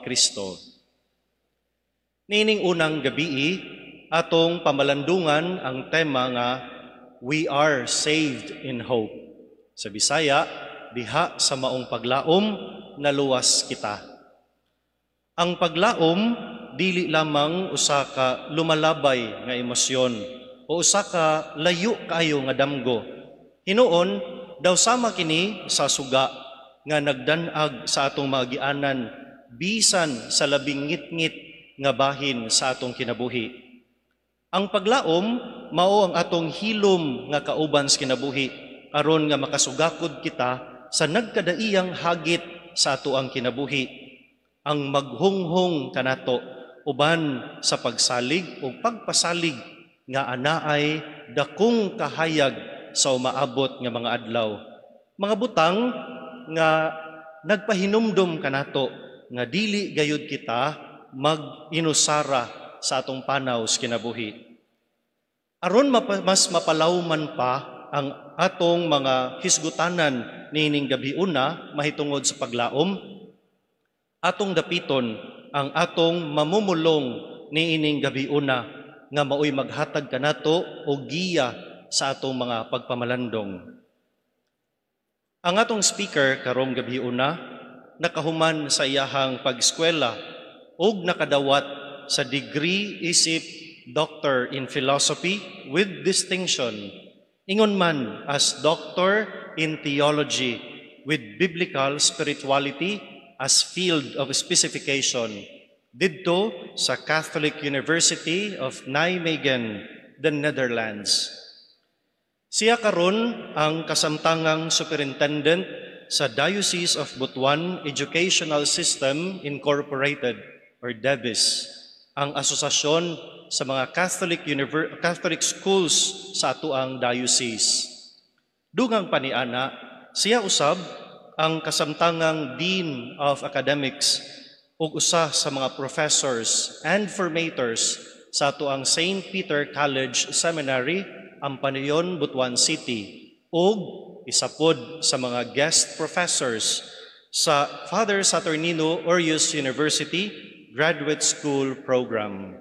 Kristo. Niining unang gabii, atong pamalandungan ang tema nga "We Are Saved in Hope." Sa Bisaya, diha sa maong paglaom, naluwas kita. Ang paglaom dili lamang usa ka lumalabay nga emosyon o usa ka layo kaayo nga damgo. Hinuon, daw sama kini sa suga nga nagdanag sa atong maagianan bisan sa labing ngitngit nga bahin sa atong kinabuhi. Ang paglaom mao ang atong hilom nga kauban sa kinabuhi aron nga makasugakod kita sa nagkadaiyang hagit sa atoang kinabuhi. Ang maghunghong kanato uban sa pagsalig o pagpasalig nga anaay dakong kahayag sa umaabot nga mga adlaw. Mga butang nga nagpahinumdom kanato nga dili gayud kita mag-inusara sa atong panaw sa kinabuhi. Aron mas mapalawman pa ang atong mga hisgutanan niining gabi una mahitungod sa paglaom, atong dapiton ang atong mamumulong niining gabi una nga maoy maghatag kanato og giya sa atong mga pagpamalandong. Ang atong speaker karong gabi una nakahuman sa iyahang pag-eskwela ug nakadawat sa degree isip Doctor in Philosophy with distinction, ingon man as Doctor in Theology with Biblical Spirituality as field of specification didto sa Catholic University of Nijmegen, the Netherlands. Siya karon ang kasamtangang superintendent sa Diocese of Butuan Educational System Incorporated or DEBIS, ang asosasyon sa mga Catholic schools sa atoang diocese. Dugang paniana, siya usab ang kasamtangang Dean of Academics ug usa sa mga professors and formators sa atoang St. Peter College Seminary, Ampanion, Butuan City, ug isa pod sa mga guest professors sa Father Saturnino Orius University Graduate School Program.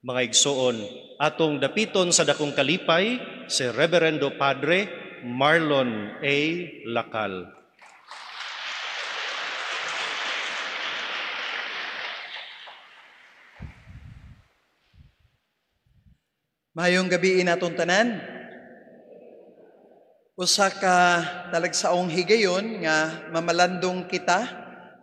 Mga igsoon, atong dapiton sa dakong kalipay si Reverendo Padre Marlon A. Lacal. Mayong gabi natong tanan. Usa ka talagsaong higayon nga mamalandong kita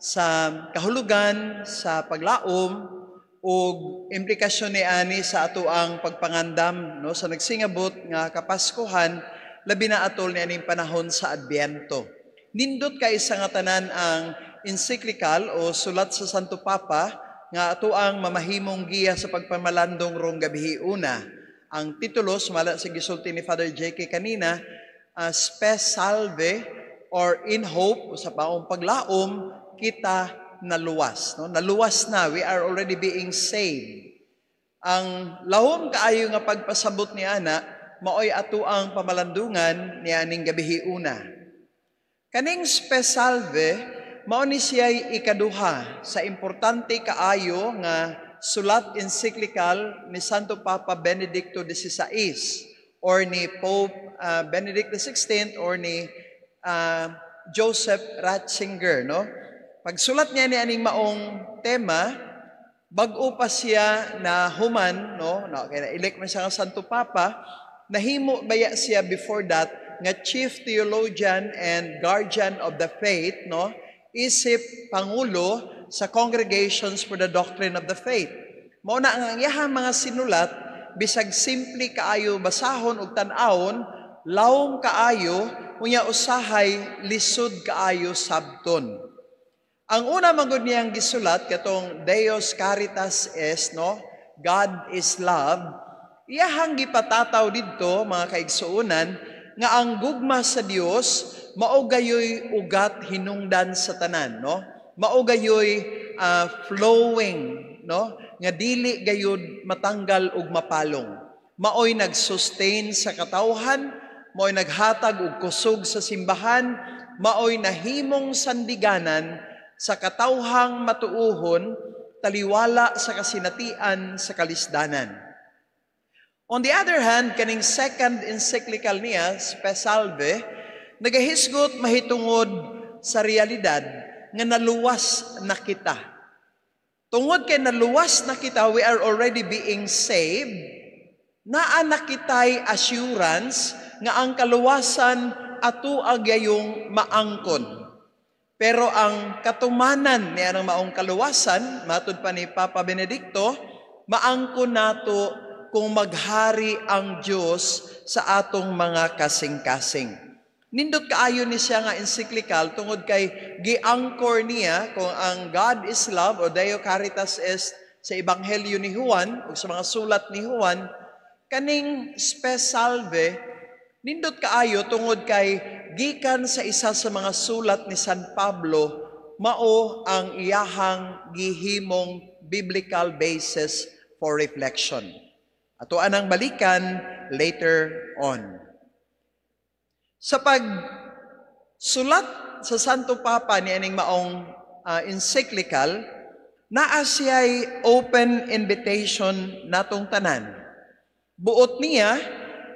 sa kahulugan sa paglaom ug implikasyon ni ani sa atoang pagpangandam, no, sa nagsingabot nga Kapaskuhan, labi na atol ni aning panahon sa Adbyento. Nindot kay sa nga tanan ang encyclical o sulat sa Santo Papa nga atoang mamahimong giya sa pagpamalandong rong gabi una. Ang titulo, sumala sa gisulti ni Father J.K. kanina, Spe Salve or In Hope, sa paong paglaom, kita naluwas. No? Naluwas na, we are already being saved. Ang lahom kaayo nga pagpasabot ni ana, maoy ato ang pamalandungan ni aning gabihi una. Kaning Spe Salve, mao ni siya'y ikaduha sa importante kaayo nga sulat encyclical ni Santo Papa Benedicto XVI or ni Pope Benedict XVI or ni Joseph Ratzinger, no? Pagsulat niya ni aning maong tema, bag-o pa siya na human, no, no, kaya na-elect man siya nga Santo Papa, nahimo baya siya before that nga chief theologian and guardian of the faith, no, isip pangulo sa Congregations for the Doctrine of the Faith. Mao na ang iyahang mga sinulat, bisag simple kaayo basahon ug tan-awon, lawom kaayo, unya usahay lisod kaayo sabton. Ang una man gud niyang gisulat katong Deus Caritas Est, no? God is love. Iyahang gipatataw didto, mga kaigsuonan, nga ang gugma sa Dios mao gayoy ugat hinungdan sa tanan, no? Mao gayoy flowing, no? Nga dili gayud matanggal ug mapalong. Maoy nag-sustain sa katawhan, maoy naghatag og kusog sa simbahan, maoy nahimong sandiganan sa katawhang matuohon taliwala sa kasinatian sa kalisdanan. On the other hand, kaning second encyclical niya, Spe Salvi, nagahisgot mahitungod sa realidad nga naluwas na kita. Tungod kay naluwas na kita, we are already being saved, naa na kitay assurance nga ang kaluwasan ato gyayong maangkon. Pero ang katumanan niya ng maong kaluwasan, matud pa ni Papa Benedicto, maangkon nato kung maghari ang Dios sa atong mga kasing-kasing. Nindot kaayo ni siya nga encyclical tungod kay gi-anchor niya kung ang God is love o Deo Caritas Est sa Ebanghelyo ni Juan o sa mga sulat ni Juan. Kaning Spe Salvi nindot kaayo tungod kay gikan sa isa sa mga sulat ni San Pablo mao ang iyahang gihimong biblical basis for reflection. Ato anang balikan later on. Sa pagsulat sa Santo Papa ni aning maong encyclical, naa siya'y open invitation natong tanan. Buot niya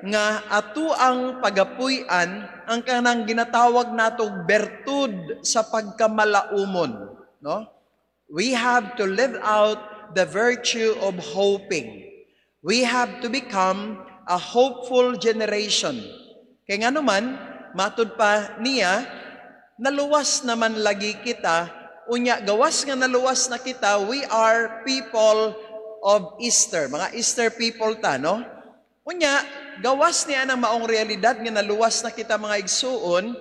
nga ato ang pagapuy-an ang kanang ginatawag natong bertud sa pagkamalaumon, no? We have to live out the virtue of hoping. We have to become a hopeful generation. Kay nga naman, matud pa niya, naluwas naman lagi kita, unya gawas nga naluwas na kita, we are people of Easter, mga Easter people ta, no? Unya, gawas niya ang maong realidad nga naluwas na kita, mga igsuon,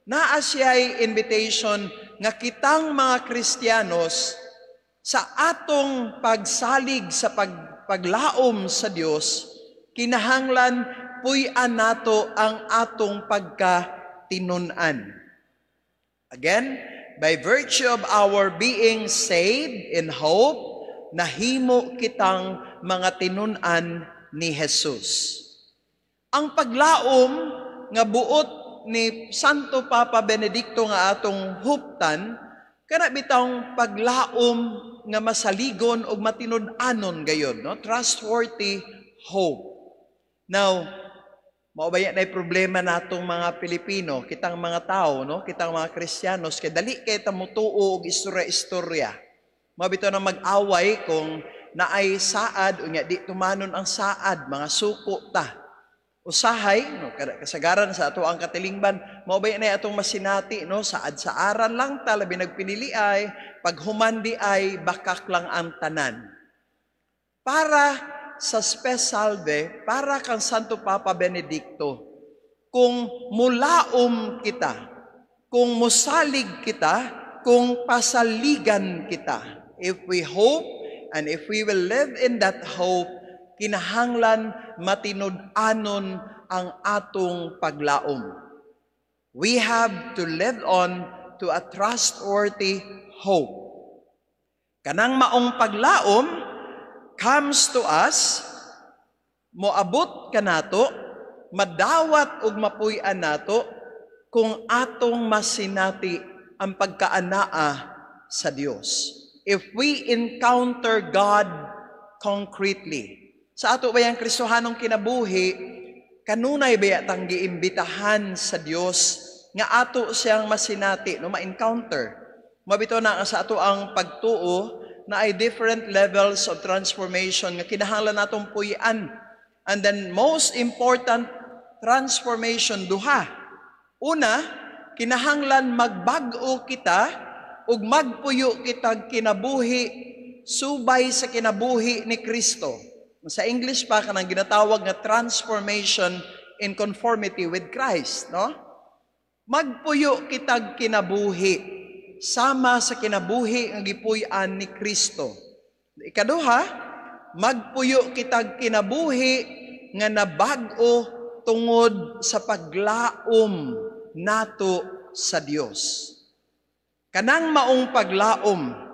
naa siya'y invitation nga kitang mga Kristiyanos sa atong pagsalig sa paglaom sa Dios, kinahanglan puy-an nato ang atong pagkatinun-an. Again, by virtue of our being saved in hope, nahimo kitang mga tinun-an ni Jesus. Ang paglaom nga buot ni Santo Papa Benedicto nga atong huptan, kana bitawng paglaom nga masaligon og matinud-anon gayod, no? Trustworthy hope. Now, mao ba na problema natong mga Pilipino, kitang mga tao, no? Kitang mga Kristiyanos, kay dali kay ta motuo og istorya-istorya. Mao bitaw na mag-away kung naay saad unya di tumanon ang saad, mga suko ta. Usahay, no, kasagaran sa ato ang katilingban, mao ba na atong masinati, no, saad saaran lang ta, labi nagpinili ay, paghuman di ay, bakak lang ang tanan. Para sa Spe Salvi, para kang Santo Papa Benedicto, kung mulaom kita, kung musalig kita, kung pasaligan kita, if we hope and if we will live in that hope, kinahanglan matinud-anon ang atong paglaom. We have to live on to a trustworthy hope. Kanang maong paglaom comes to us, moabot kanato, madawat ug mapuy-an nato kung atong masinati ang pagkaanaa sa Dios. If we encounter God concretely. Sa ato ba yung Kristohanong kinabuhi, kanunay ba tang giimbitahan sa Dios nga ato siyang masinati, no, ma-encounter? Mao bitaw na sa ato ang pagtuo na ay different levels of transformation nga kinahanglan natong puy-an. And then most important transformation, duha. Una, kinahanglan magbag-o kita ug magpuyo kitag kinabuhi subay sa kinabuhi ni Kristo. Sa English pa, kanang ginatawag nga transformation in conformity with Christ, no? Magpuyo kitag kinabuhi sama sa kinabuhi nga gipuy-an ni Kristo. Ikaduha, magpuyo kitag kinabuhi nga nabag-o tungod sa paglaom nato sa Dios. Kanang maong paglaom,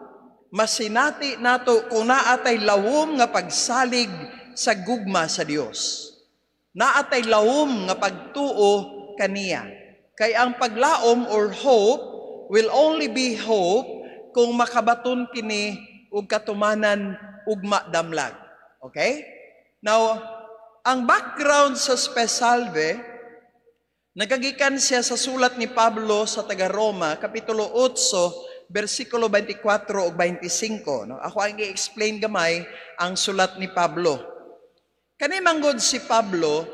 masinati nato kung naatay lawom nga pagsalig sa gugma sa Dios. Naatay lawom nga pagtuo kaniya. Kay ang paglaom or hope will only be hope kung makabaton kini og katumanan ug madamlag. Okay? Now, ang background sa Spes Salve, nagagikan siya sa sulat ni Pablo sa taga-Roma, Kapitulo 8, versikulo 24 ug 25. No? Ako ang i-explain gamay ang sulat ni Pablo. Kani manggod si Pablo,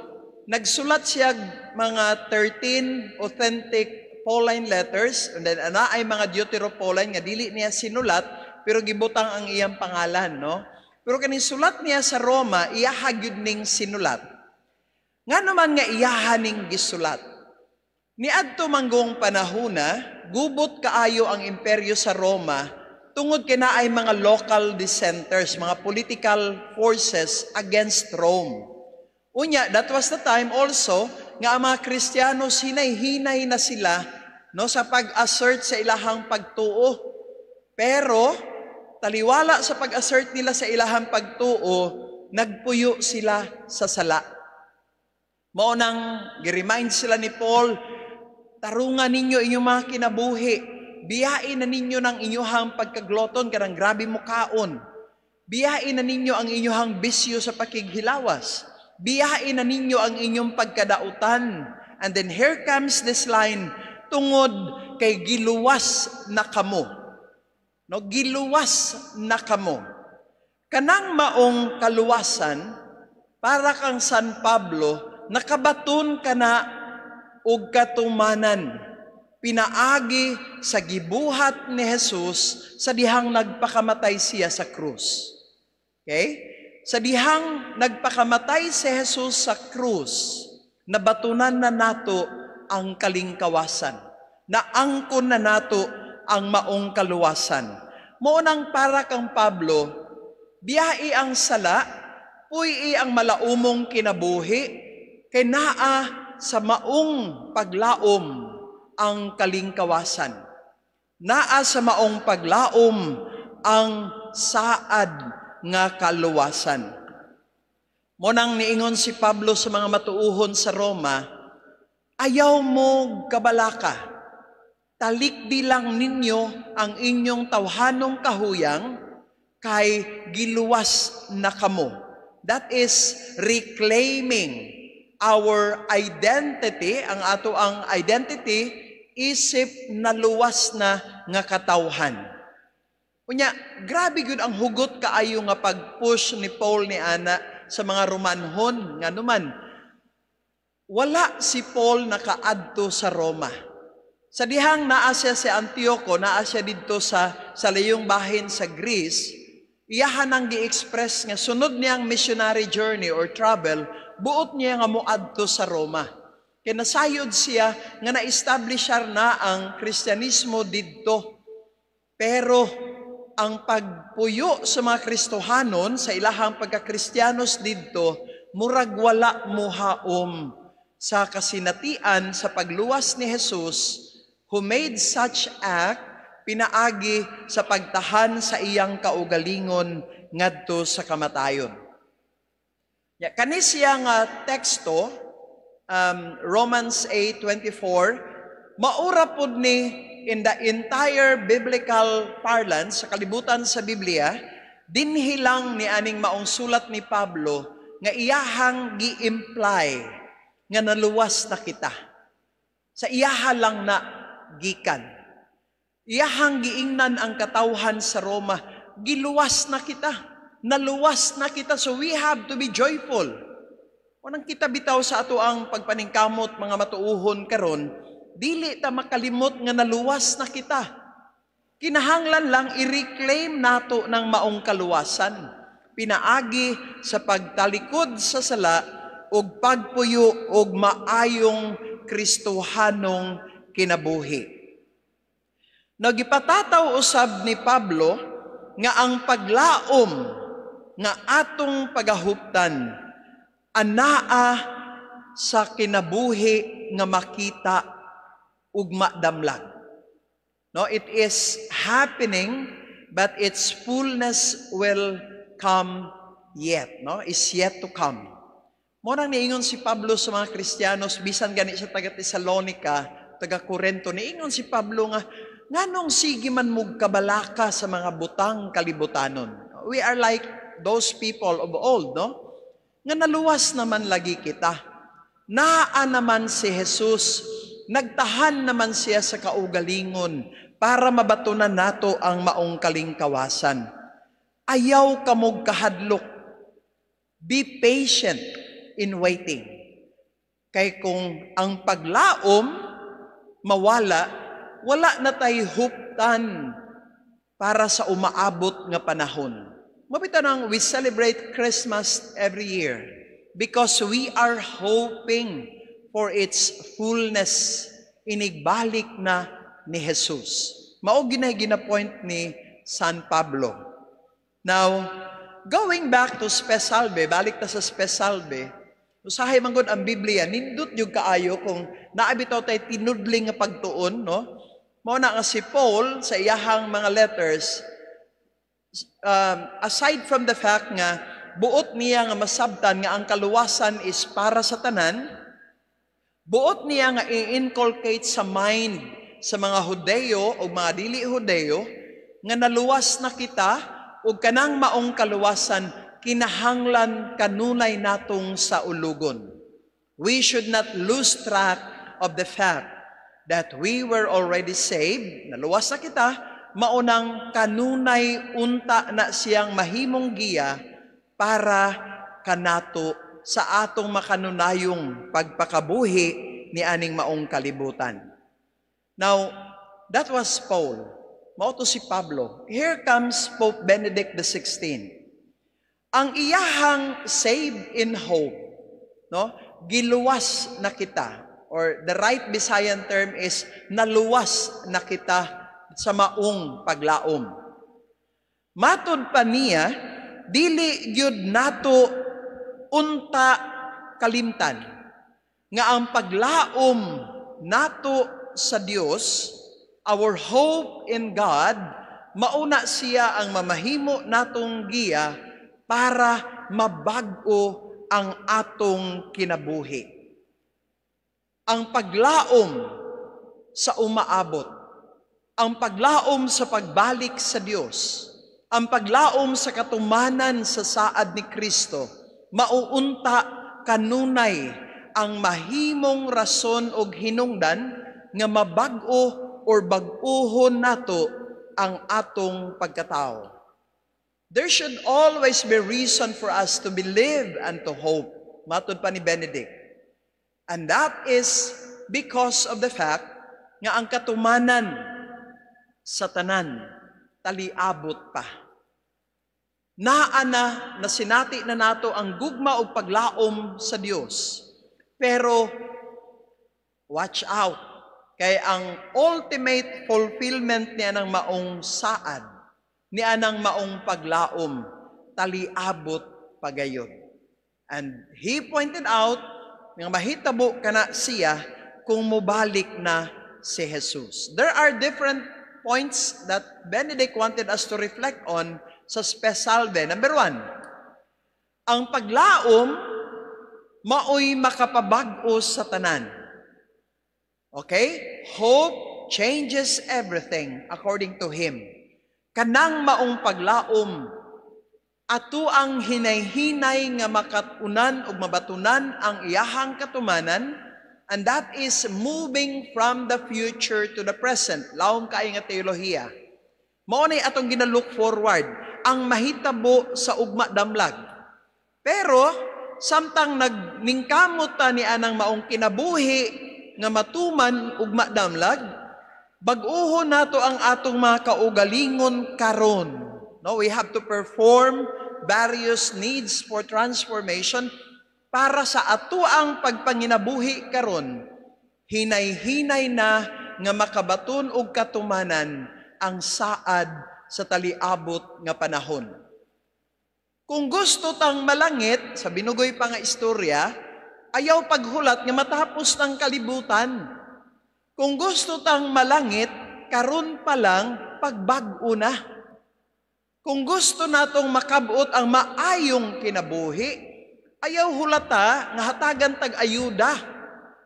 nagsulat siya mga 13 authentic Pauline letters, and then ana ay mga Deutero-Pauline nga dili niya sinulat, pero gibutang ang iyang pangalan, no? Pero kaning sulat niya sa Roma, iyaha gyud ning sinulat. Ngano man nga iyaha ning gisulat? Niadto manggong panahona, gubot kaayo ang imperyo sa Roma tungod kay naay mga local dissenters, mga political forces against Rome. Unya, that was the time also nga ang mga Kristiyano hinay-hinay na sila, no, sa pag-assert sa ilahang pagtuo. Pero taliwala sa pag-assert nila sa ilahang pagtuo, nagpuyo sila sa sala. Mao nang gi-remind sila ni Paul, "Tarungan ninyo inyong mga kinabuhi. Biyain na ninyo ng inyong pagkagloton, kanang grabe mo kaon. Biyain na ninyo ang inyong bisyo sa pakighilawas. Biyain na ninyo ang inyong pagkadautan." And then here comes this line, "Tungod kay giluwas na kamo." No, giluwas na kamo. Kanang maong kaluwasan, para kang San Pablo, nakabaton ka na og katumanan pinaagi sa gibuhat ni Jesus sa dihang nagpakamatay siya sa krus. Okay? Sa dihang nagpakamatay si Jesus sa krus, nabatunan na nato ang kalingkawasan. Naangkon na nato ang maong kaluwasan. Mao nang para kang Pablo, biyai ang sala, puy ang malaumong kinabuhi, kay naa sa maong paglaom ang kalingkawasan. Naa sa maong paglaom ang saad nga kaluwasan. Mao nang niingon si Pablo sa mga matuuhon sa Roma, "Ayaw mo kabalaka. Talikdi lang ninyo ang inyong tawhanong kahuyang kay giluwas na kamo." That is reclaiming our identity, ang ato ang identity isip naluwas na nga katawhan. Unya, grabe gyud ang hugot kaayo nga pag-push ni Paul ni ana sa mga Romanhon. Nga naman, wala si Paul nakaadto sa Roma. Sa dihang naa siya sa Antioco, naa siya didto sa layong bahin sa Greece, iyahan ang gi-express nga sunod niyang missionary journey or travel, buot niya nga moadto sa Roma. Kay nasayod siya nga na-establish na ang Kristyanismo didto. Pero ang pagpuyo sa mga Kristohanon sa ilahang pagkakristiyanos didto, murag wala muhaom sa kasinatian sa pagluwas ni Jesus, who made such act pinaagi sa pagtahan sa iyang kaugalingon ngadto sa kamatayon. Ya, kani siya nga teksto, Romans 8:24, maura pud ni in the entire biblical parlance sa kalibutan sa Biblia, dinhi lang ni aning maong sulat ni Pablo nga iyahang gi-imply nga naluwas na kita. Sa iyaha lang na gikan. Iyahang giingnan ang katawhan sa Roma, giluwas na kita. Naluwas na kita, so we have to be joyful. Unang kita bitaw sa ato ang pagpaningkamot, mga matuuhon karon, dili ta makalimot nga naluwas na kita. Kinahanglan lang i-reclaim nato ng maong kaluwasan. Pinaagi sa pagtalikod sa sala ug pagpuyo og maayong Kristohanong kinabuhi. Nagipatataw usab ni Pablo nga ang paglaom nga atong pagahuptan anaa sa kinabuhi nga makita ug madamlag. No, it is happening, but its fullness will come yet, no? Is yet to come. Mao nang niingon si Pablo sa mga Kristiyanos, bisan gani sa taga Tesalonica, taga Corinto, niingon si Pablo nga Nganong sige man mog kabalaka sa mga butang kalibutanon? We are like those people of old, no? Nga naluwas naman lagi kita. Naa naman si Jesus, nagtahan naman siya sa kaugalingon para mabatunan nato ang maong kalingkawasan. Ayaw kamog kahadlok. Be patient in waiting. Kay kung ang paglaom mawala, wala na tay huptan para sa umaabot nga panahon. Mao bitaw nang we celebrate Christmas every year because we are hoping for its fullness, inigbalik na ni Jesus. Mao ginay gina-point ni San Pablo. Now, going back to Spes Salve, balik ta sa Spes Salve, usahay man gud ang Biblia, nindot yung kaayo kung naa bitaw tay tinudling nga pagtuon, no? Mao na nga si Paul sa iyahang mga letters, aside from the fact nga buot niya nga masabtan nga ang kaluwasan is para sa tanan, buot niya nga i-inculcate sa mind sa mga Hudeo o mga dili Hudeo nga naluwas na kita ug kanang maong kaluwasan kinahanglan kanunay natong saulugon. We should not lose track of the fact that we were already saved, naluwas na kita, maunang kanunay unta na siyang mahimong giya para kanato sa atong makanunayong pagpakabuhi ni aning maong kalibutan. Now, that was Paul. Mao to si Pablo. Here comes Pope Benedict XVI. Ang iyahang "saved in hope," no? Giluwas na kita, or the right Bisayan term is naluwas na kita sa maong paglaom. Matod pa niya, dili gyud nato unta kalimtan nga ang paglaom nato sa Dios, our hope in God, mauna siya ang mamahimo natong giya para mabag-o ang atong kinabuhi. Ang paglaom sa umaabot, ang paglaom sa pagbalik sa Dios, ang paglaom sa katumanan sa saad ni Kristo, mauunta kanunay ang mahimong rason og hinungdan nga mabag-o or bag-uhon nato ang atong pagkatao. There should always be reason for us to believe and to hope, matod pa ni Benedict. And that is because of the fact nga ang katumanan sa tanan taliabot pa. Naa na, nasinati na nato ang gugma ug paglaom sa Dios. Pero watch out kay ang ultimate fulfillment niya ng maong saad, ni anang maong paglaom, taliabot pagayon. And he pointed out nga mahitabo kana siya kung mobalik na si Jesus. There are different points that Benedict wanted us to reflect on sa Spes Salve. Number one, ang paglaom maoy makapabag-o sa tanan. Okay? Hope changes everything, according to him. Kanang maong paglaom, ato ang hinay-hinay nga makatunan ug mabatunan ang iyahang katumanan, and that is moving from the future to the present. Lawom kaayo nga teolohiya. Mao ni atong gina-look forward ang mahitabo sa ugma damlag. Pero samtang nagningkamot ta ni anang maong kinabuhi nga matuman ugma damlag, bag-uhon nato ang atong mga kaugalingon karon. No, we have to perform various needs for transformation para sa atoang pagpanginabuhi karon, hinay-hinay na nga makabaton og katumanan ang saad sa taliabot nga panahon. Kung gusto tang malangit, sa binugoy pa nga istorya, ayaw paghulat nga matapos ng kalibutan. Kung gusto tang malangit, karon pa lang pagbag-o na. Kung gusto natong makabot ang maayong kinabuhi, ayaw hulata nga hatagan tag ayuda.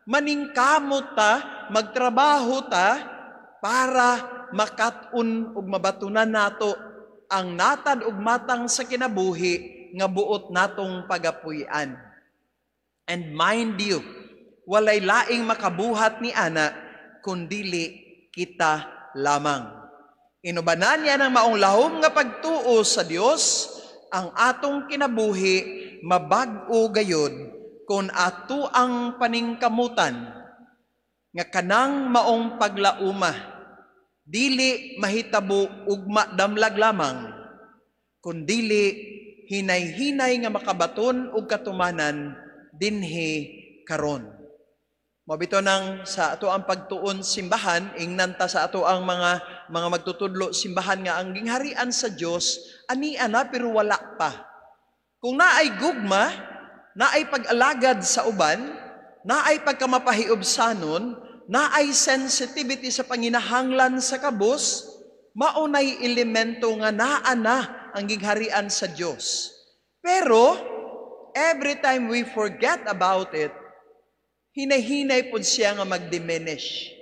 Maningkamot ta, magtrabaho ta para makat-on ug mabatunan nato ang natad ug matang sa kinabuhi nga buot natong pagapuy-an. And mind you, walay laing makabuhat ni ana kundili kita lamang. Inubanan niya ng maong lahom nga pagtuo sa Dios, ang atong kinabuhi mabag-o gayod kung ato ang paningkamutan nga kanang maong paglauma dili mahitabo ugma damlag lamang, kundili hinay-hinay nga makabaton og katumanan dinhi karon. Mao bitaw nang sa ato ang pagtuon simbahan, ingnan ta sa ato ang mga magtutudlo simbahan nga ang gingharian sa Dios ani ana pero wala pa. Kung naay gugma, naay pag-alagad sa uban, naay pagkamapahiubsanon, naay sensitivity sa panginahanglan sa kabus, mao nay elemento nga naa na ang gingharian sa Dios. Pero every time we forget about it, hinay-hinay pud siya nga mag-diminish.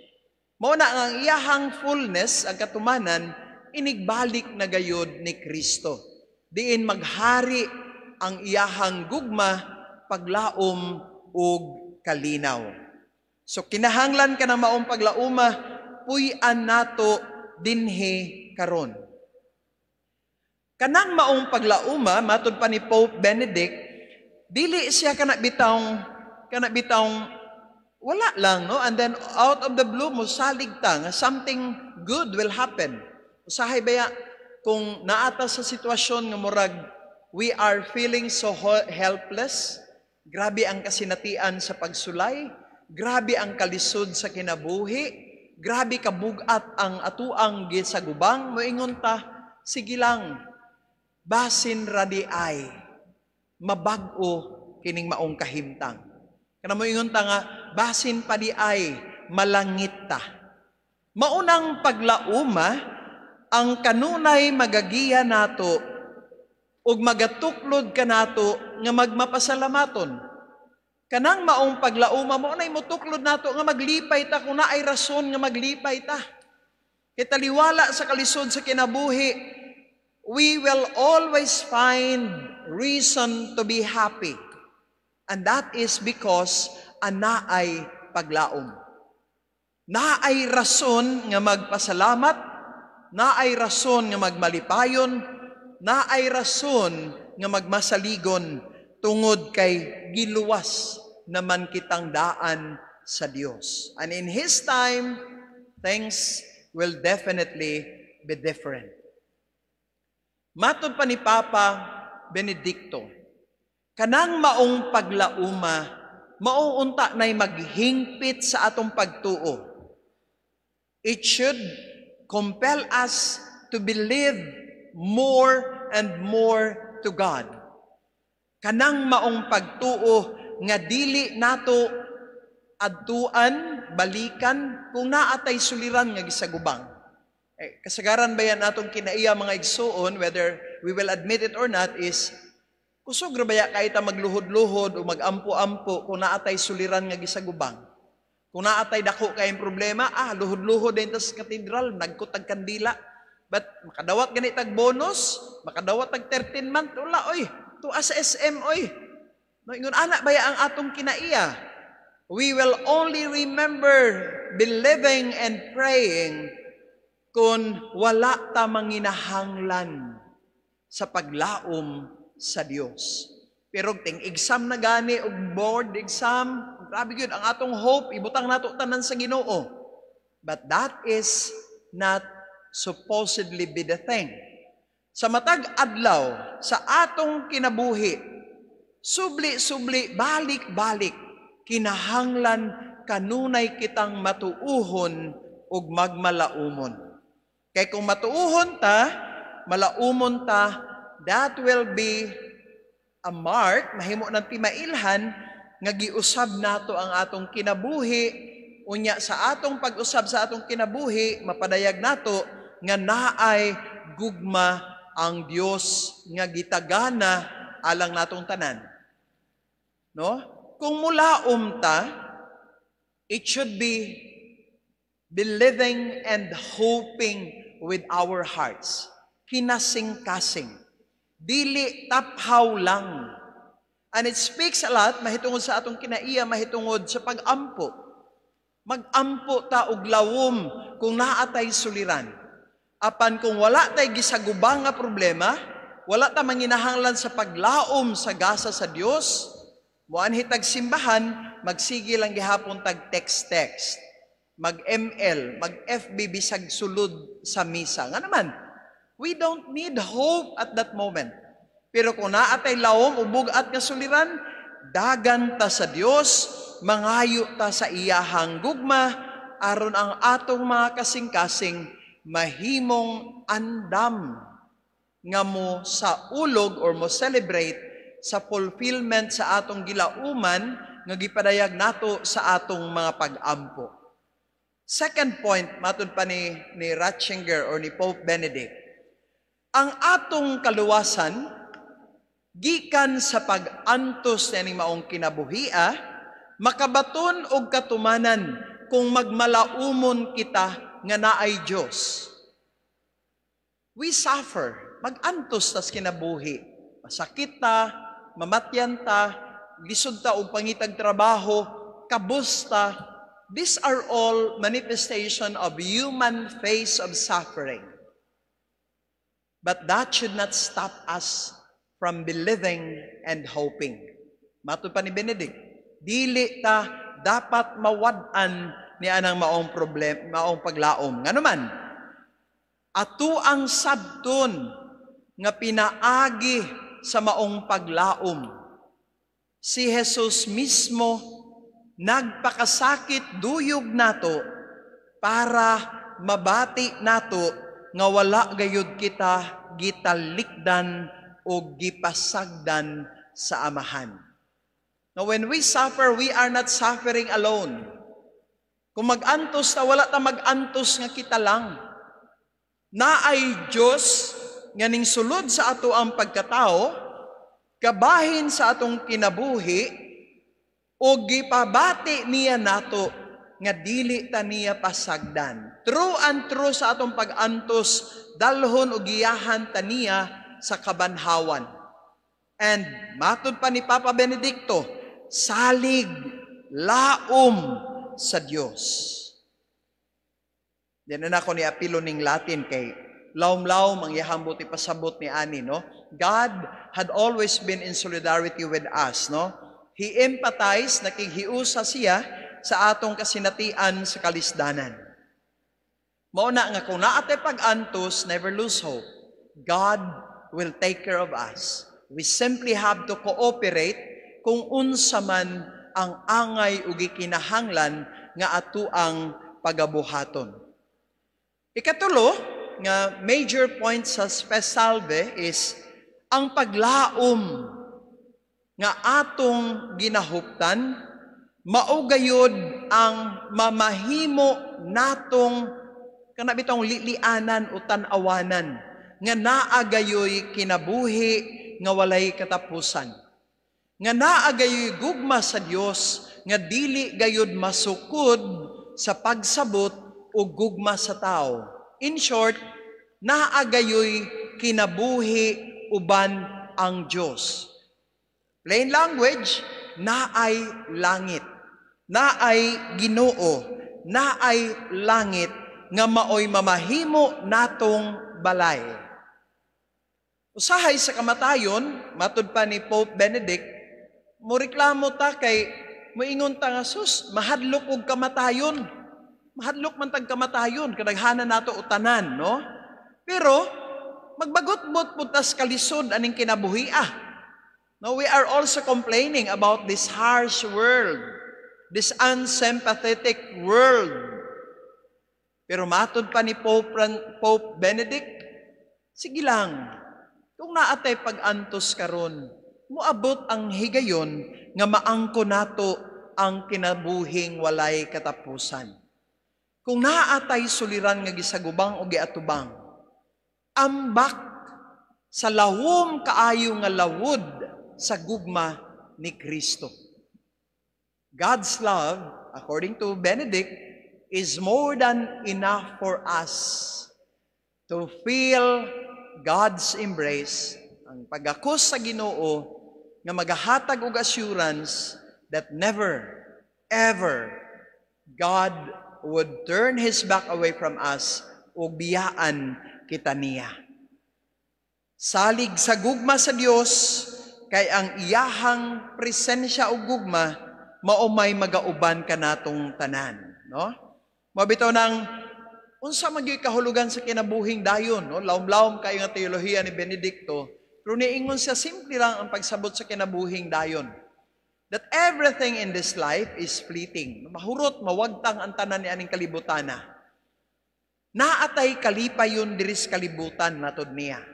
Mao na ang iyahang fullness, ang katumanan, inigbalik na gayod ni Kristo. Diin maghari ang iyahang gugma, paglaom ug kalinaw. So kinahanglan ka na maong paglauma, puy-an nato dinhi karon. Kanang maong paglauma, matud pa ni Pope Benedict, dili siya kana bitawng wala lang, no? And then out of the blue, mosalig ta nga something good will happen. Usahay baya kung naata sa sitwasyon nga murag we are feeling so helpless, grabe ang kasinatian sa pagsulay, grabe ang kalisod sa kinabuhi, grabe kabugat ang atuang gisagubang, moingon ta, sige lang, basin ra diay, mabag-o kining maong kahimtang. Kana moingon ta nga, basin pa diay, malangit ta. Maunang paglauma, ang kanunay magagiya nato ug magatuklod kanato nga magmapasalamaton. Kanang maong paglauma mao nay motuklod nato nga maglipay ta kung naay rason nga maglipay ta. Kay taliwala sa kalisod sa kinabuhi, we will always find reason to be happy. And that is because anaay paglaom. Naay rason nga magpasalamat, naay rason nga magmalipayon, naay rason nga magmasaligon tungod kay giluwas naman kitang daan sa Dios. And in His time, things will definitely be different. Matod pa ni Papa Benedicto, kanang maong paglauma, mauunta na'y maghingpit sa atong pagtuo. It should compel us to believe more and more to God. Kanang maong pagtuo nga dili nato adtuan, balikan, kung naatay suliran nga gisagubang. Eh, kasagaran ba yan natong kinaiya, mga igsuon, whether we will admit it or not, is kusog ra baya kay ta magluhod-luhod o magampo-ampo kung naatay suliran nga gisagubang. Kung naatay dako kayong problema, luhod-luhod din tas katedral, nagkutag kandila. But makadawat gani tag bonus, makadawat tag 13 month, wala oy, tuas sa SM oy. No, ingon ana baya ang atong kinaiya. We will only remember believing and praying kung wala ta manginahanglan sa paglaom sa Dios. Pero ting exam na gani og board exam, grabe gyud ang atong hope, ibutang nato tanan sa Ginoo. But that is not supposedly be the thing. Sa matag adlaw sa atong kinabuhi, subli-subli, balik-balik, kinahanglan kanunay kitang matuuhon ug magmalaumon. Kay kung matuuhon ta, malaumon ta, that will be a mark, mahimo ng timailhan, nga giusab nato ang atong kinabuhi, unya sa atong pag-usab sa atong kinabuhi, mapadayag nato nga naay gugma ang Dios nga gitagana alang natong tanan. No? Kung mulaom ta, it should be Believing and hoping with our hearts. Kinasing-kasing. Dili taphaw lang. And it speaks a lot mahitungod sa atong kinaiya, mahitungod sa pag-ampo. Mag-ampo ta og lawom kung naa tay suliran. Apan kung wala tay gisagubang nga problema, wala ta manginahanglan sa paglaom sa gasa sa Dios, muanhi tag simbahan, magsige lang gihapon tag text-text, mag-ML, mag-FB bisag sulod sa misa. Nga naman, we don't need hope at that moment. Pero kung naa tay lawom o bug-at nga suliran, dagan ta sa Dios, mangayo ta sa iyahang gugma, aron ang atong mga kasing-kasing mahimong andam nga mo sa ulog or mo celebrate sa fulfillment sa atong gilauman nga gipadayag nato sa atong mga pag-ampo. Second point, matud pa ni Ratzinger or ni Pope Benedict, ang atong kaluwasan gikan sa pag-antos nining maong kinabuhia, makabaton og katumanan kung magmalaumon kita nga naay Dios. We suffer, mag-antos tas kinabuhi. Masakit ta, mamatyan ta, lisod ta og pangitag trabaho, kabus ta. These are all manifestation of human face of suffering. But that should not stop us from believing and hoping. Matud pa ni Benedict, dili ta dapat mawad-an ni anang maong problem, maong paglaom. Ngano man, ato ang sabton nga pinaagi sa maong paglaom. Si Jesus mismo nagpakasakit duyog nato para mabati nato nga wala gayud kita gitalikdan o gipasagdan sa Amahan. Now, when we suffer, we are not suffering alone. Kung mag-antos ta, wala ta mag-antos nga kita lang. Naay Diyos nga ning sulod sa ato ang pagkatao, kabahin sa atong kinabuhi, o gipabati niya nato nga dili ta niya pasagdan. True and true sa atong pag-antos, dalhon o giyahan ta niya sa kabanhawan. And matud pa ni Papa Benedicto, salig, laom sa Dios. Di na nako ni apilo ning Latin kay lawom-lawom ang iyahang buot ipasabot ni ani, no? God had always been in solidarity with us, no? He empathized, nakighiusa siya sa atong kasinatian sa kalisdanan. Mao na nga kung naa tay pag-antos, never lose hope. God will take care of us. We simply have to cooperate kung unsa man ang angay ug gikinahanglan nga ato ang pagabuhaton. Ikatulo nga major point sa Spes Salve is ang paglaom nga atong ginahuptan mao gayud ang mamahimo natong kana bitong lilianan o tan-awanan nga naa gayoy kinabuhi nga walay katapusan, nga naa gayoy gugma sa Dios nga dili gayud masukod sa pagsabot o gugma sa tao. In short, naa gayoy kinabuhi uban ang Dios. Plain language, naay langit, naay Ginoo, naay langit nga maoy mamahimo natong balay. Usahay sa kamatayon, matud pa ni Pope Benedict, moreklamo ta kay moingon ta nga, "Sus, mahadlok og kamatayon. Mahadlok man tag kamatayon kadaghanan nato utanan," no? Pero magbagot-bot pud tas kalisod aning kinabuhi ah. No, we are also complaining about this harsh world, this unsympathetic world. Pero matod pa ni Pope Benedict, sige lang, kung naa tay pag-antos karon, moabot ang higayon nga maangko nato ang kinabuhing walay katapusan. Kung naa tay suliran nga gisagubang o giatubang, ambak sa lawom kaayo nga lawod sa gugma ni Kristo. God's love, according to Benedict, is more than enough for us to feel God's embrace, ang pagakos sa Ginoo nga magahatag og assurance that never, ever God would turn His back away from us ug biyaan kita niya. Salig sa gugma sa Dios, kay ang iyahang presensya ug gugma mao may magauban kanatong tanan, no? Mao bitaw nang unsa man gyud kahulugan sa kinabuhing dayon, no? Lawom-lawom kayo nga teolohiya ni Benedicto, pero niingon siya, simple lang ang pagsabot sa kinabuhing dayon. That everything in this life is fleeting. Mahurot, mawagtang ang tanan ni aning kalibutana. Naa tay kalipayon diri sa kalibutan, matod niya.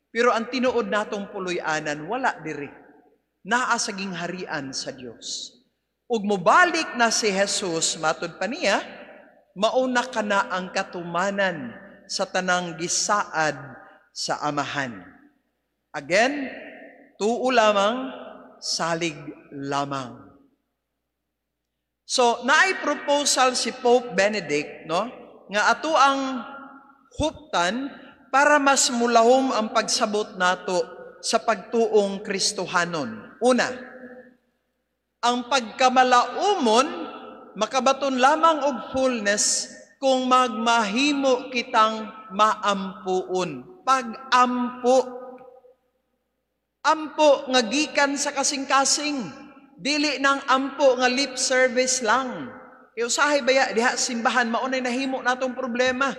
Pero ang tinuod natong puloy-anan wala diri. Naa sa gingharian sa Dios. Ug mobalik na si Jesus, matod pa niya, mauna kana ang katumanan sa tanang gisaad sa Amahan. Again, tuo lamang, salig lamang. So, naay proposal si Pope Benedict, no, nga ato ang huptan para mas mulahom ang pagsabot nato sa pagtuong Kristohanon. Una, ang pagkamalaumon makabaton lamang og fullness kung magmahimo kitang maampuon. Pag-ampo. Ampo nga gikan sa kasing-kasing. Dili nang ampo nga lip service lang. Kay usahay baya diha simbahan, mao nay nahimo natong problema.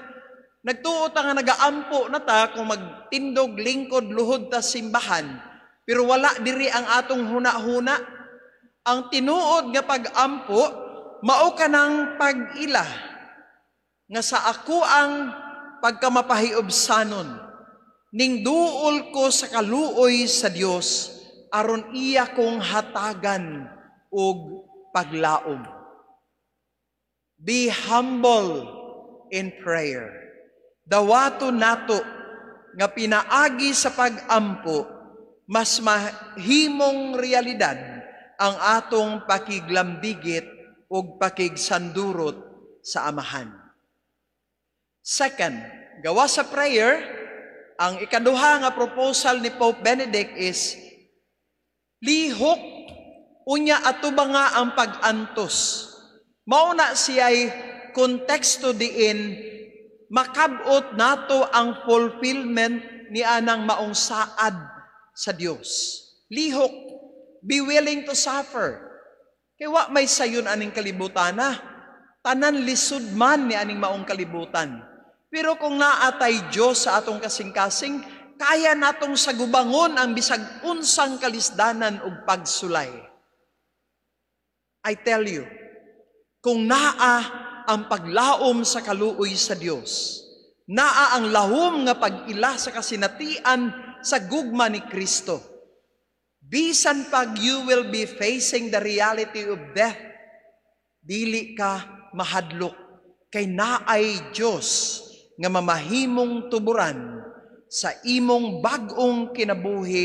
Nagtuo ta nga nagaampo na ta kung magtindog, lingkod, luhod ta simbahan. Pero wala diri ang atong huna-huna. Ang tinuod nga pag-ampo, mao kanang pag-ila nga sa ako ang pagkamapahiobsanon, ning duol ko sa kaluoy sa Dios aron iya kong hatagan og paglaom. Be humble in prayer. Dawato nato nga pinaagi sa pag-ampo, mas mahimong realidad ang atong pakiglambigit ug pakigsandurot sa Amahan. Second, gawa sa prayer, ang ikaduha nga proposal ni Pope Benedict is lihok unya ato ba nga ang pag-antos. Mao na siya'y konteksto diin makabot nato ang fulfillment ni anang maong saad sa Dios. Lihok, be willing to suffer. Kay wa may sayon aning kalibutana. Tanan lisod man ni aning maong kalibutan. Pero kung naa tay Dios sa atong kasing-kasing, kaya natong sagubangon ang bisag unsang kalisdanan ug pagsulay. I tell you, kung naa ang paglaom sa kaluoy sa Dios, naa ang lahom nga pag-ila sa kasinatian sa gugma ni Kristo, bisan pag you will be facing the reality of death, dili ka mahadlok kay naay Dios nga mamahimong tuburan sa imong bag-ong kinabuhi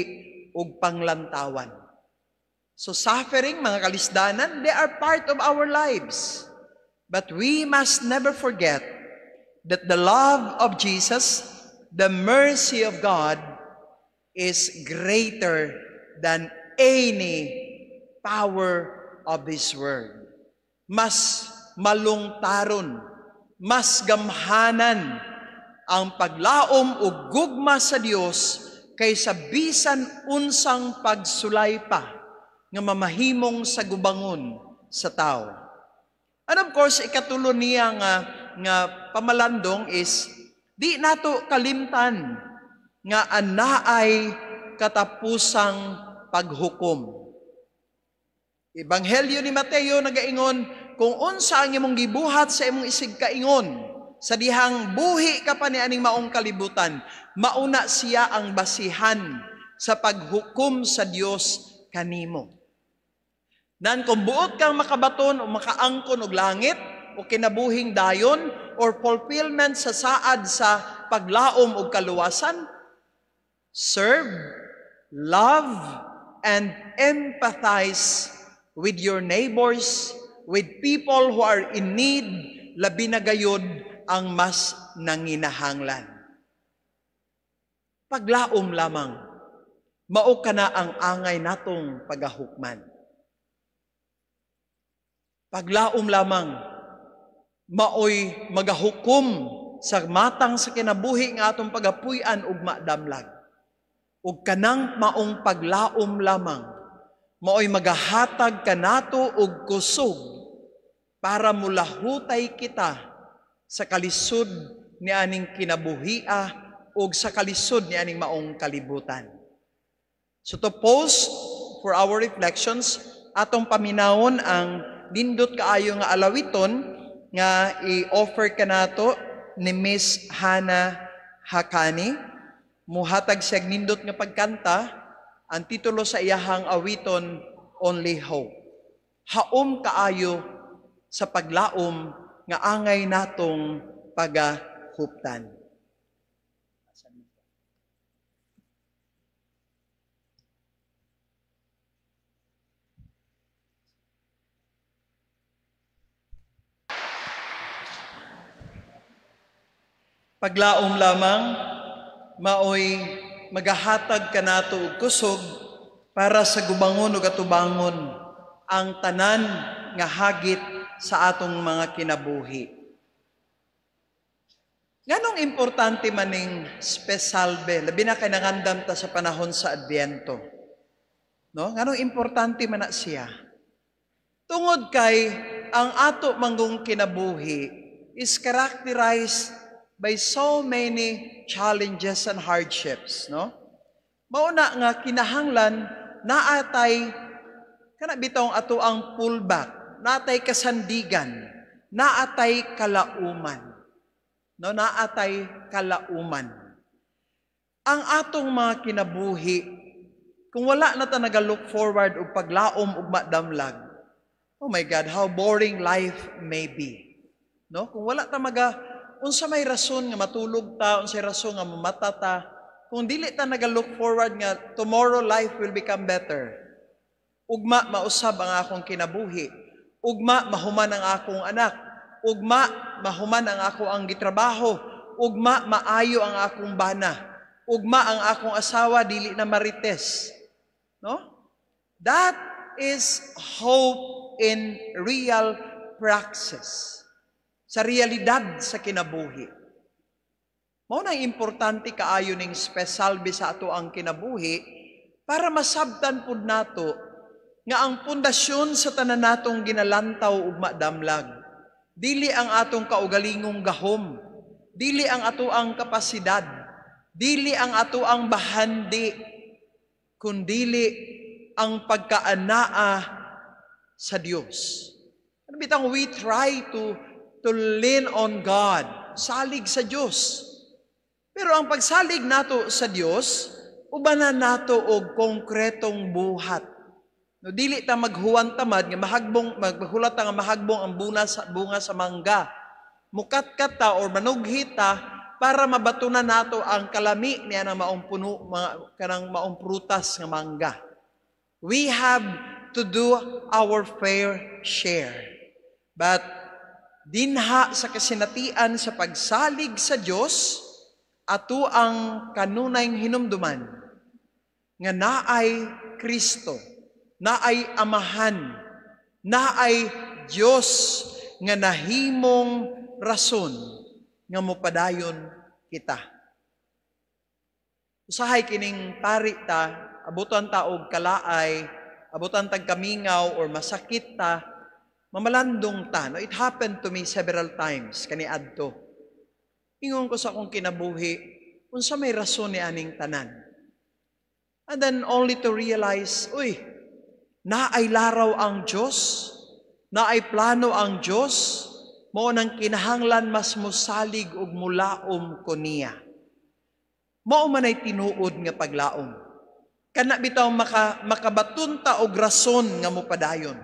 ug panglantawan. So suffering, mga kalisdanan, they are part of our lives. But we must never forget that the love of Jesus, the mercy of God, is greater than any power of this world. Mas malungtaron, mas gamhanan ang paglaom o gugma sa Dios kaysa bisan unsang pagsulay pa nga mamahimong sa gubangon sa tao. And of course, ikatulo niya nga pamalandong is di nato kalimtan nga anaay katapusang paghukom. Ebanghelyo ni Mateo nagaingon kung unsa ang imong gibuhat sa imong isigkaingon sa dihang buhi ka pa ni aning maong kalibutan, mauna siya ang basihan sa paghukom sa Dios kanimo. Nan kung buot kang makabaton o makaangkon og langit o kinabuhing dayon or fulfillment sa saad sa paglaom og kaluwasan, serve, love, and empathize with your neighbors, with people who are in need, labi na gayod ang mas nanginahanglan. Paglaom lamang, mao kana ang angay natong pagahukman. Paglaom lamang, maoy magahukom sa matang sa kinabuhi nga atong pagapuy-an ug madamlag. Ug kanang maong paglaom lamang, maoy magahatag kanato og kusog para mulahutay kita sa kalisod ni aning kinabuhia ug sa kalisod ni aning maong kalibutan. So to pause for our reflections, atong paminawon ang nindot kaayo nga alawiton nga i-offer kanato ni Miss Hannah Hakani. Muhatag siya nindot nga pagkanta. Ang titulo sa iyahang awiton, Only Hope. Haom kaayo sa paglaom nga angay natong pagahuptan. Paglaom lamang, maoy magahatag kanato og kusog para sa gubangon ug atubangon ang tanan nga hagit sa atong mga kinabuhi. Nganong importante maning spesalbe, labi na kay nangandam ta sa panahon sa Adbyento. No? Nganong importante man na siya? Tungod kay ang ato manggong kinabuhi is characterized by so many challenges and hardships, no? Mauna nga kinahanglan naatay kana bitong ato ang pullback, naatay kasandigan, naatay kalauman. No, naatay kalauman. Ang atong mga kinabuhi, kung wala na ta naga-look forward og paglaom ug madamlag, oh my God, how boring life may be. No? Kung wala ta maga unsa may rason nga matulog ta, unsay rason nga mamata ta, kung dili ta naga-look forward nga tomorrow life will become better. Ugma mausab ang akong kinabuhi. Ugma mahuman ang akong anak. Ugma mahuman ang ako ang gitrabaho. Ugma maayo ang akong bana. Ugma ang akong asawa dili na marites. No? That is hope in real praxis. Sa realidad sa kinabuhi. Mao nang importante kaayo ning spesalbe sa ato ang kinabuhi para masabtan pud nato nga ang pundasyon sa tanan natong ginalantaw ug madamlag. Dili ang atong kaugalingong gahom, dili ang ato ang kapasidad, dili ang ato ang bahandi, kundili ang pagkaanaa sa Dios. Ano bitang we try to lean on God, salig sa Dios. Pero ang pagsalig nato sa Dios, ubanan nato og konkretong buhat. No, dili ta maghuwan tamad nga mahagbong, maghulat ta nga mahagbong ang bunga sa mangga. Mukatkat ta or manughi ta para mabatunan nato ang kalami niya ng maong puno, mga, kanang maong prutas nga mangga. We have to do our fair share. But dinha sa kasinatian sa pagsalig sa Dios, ato ang kanunay hinumduman nga naay Kristo, naay Amahan, naay Dios nga nahimong rason nga mopadayon kita. Usahay kining pari ta, abutan ta og kalaay, abutan tag kamingaw or masakit ta, mamalandong ta. No, it happened to me several times kaniadto. Ingon ko sa akong kinabuhi, unsa may rason ni aning tanan. And then only to realize, uy, naay laraw ang Diyos, naay plano ang Diyos, mao nang kinahanglan mas mosalig ug mulaom ko niya. Mao man ay tinuod nga paglaom. Kana bitaw makabaton ta og rason nga mopadayon.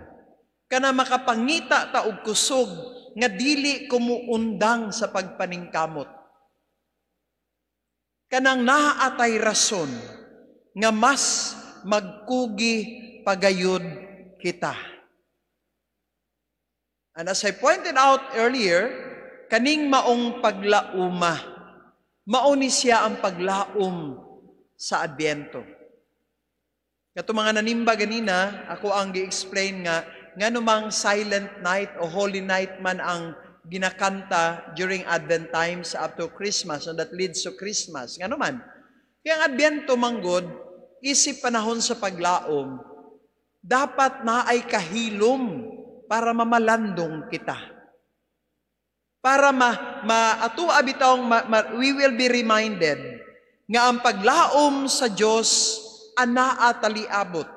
Kana makapangita ta og kusog nga dili kumuundang sa pagpaningkamot. Kanang naatay rason nga mas magkugi pagayod kita. And as I pointed out earlier, kaning maong paglauma, mao ni siya ang paglaom sa Adbyento. Kato mga nanimba ganina, ako ang gi-explain nga ngano mang Silent Night o Holy Night man ang ginakanta during Advent times up to Christmas and that leads to Christmas. Ngano man? Kaya ang Adbyento manggod, isip panahon sa paglaom, dapat na ay kahilom para mamalandong kita. Para ma, ma ato bitawng ma, ma, we will be reminded nga ang paglaom sa Dios anaa taliabot.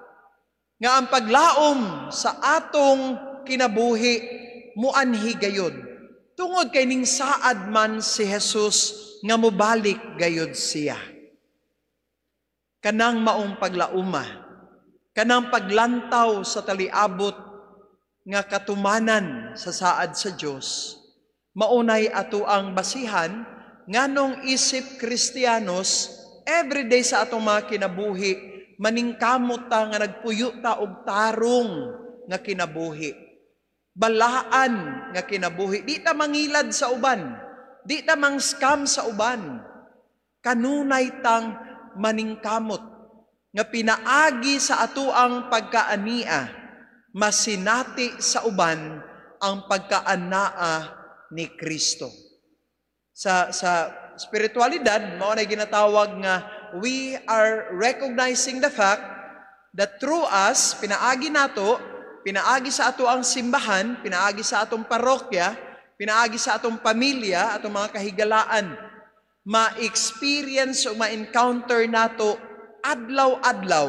Nga ang paglaom sa atong kinabuhi muanhi gayod. Tungod kay ning saad man si Jesus nga mobalik gayod siya. Kanang maong paglauma, kanang paglantaw sa taliabot nga katumanan sa saad sa Dios, maunay ato ang basihan nganong isip Kristiyanos everyday sa atong mga kinabuhi maningkamot ta nga nagpuyo ta og tarong nga kinabuhi. Balaan nga kinabuhi. Di ta mangilad sa uban. Di ta mang-scam sa uban. Kanunay tang maningkamot nga pinaagi sa atoang pagkaania masinati sa uban ang pagkaanaa ni Kristo. Sa spiritualidad, mao na ginatawag nga we are recognizing the fact that through us, pinaagi nato, pinaagi sa ato ang simbahan, pinaagi sa atong parokya, pinaagi sa atong pamilya, atong mga kahigalaan, ma-experience o ma-encounter nato adlaw-adlaw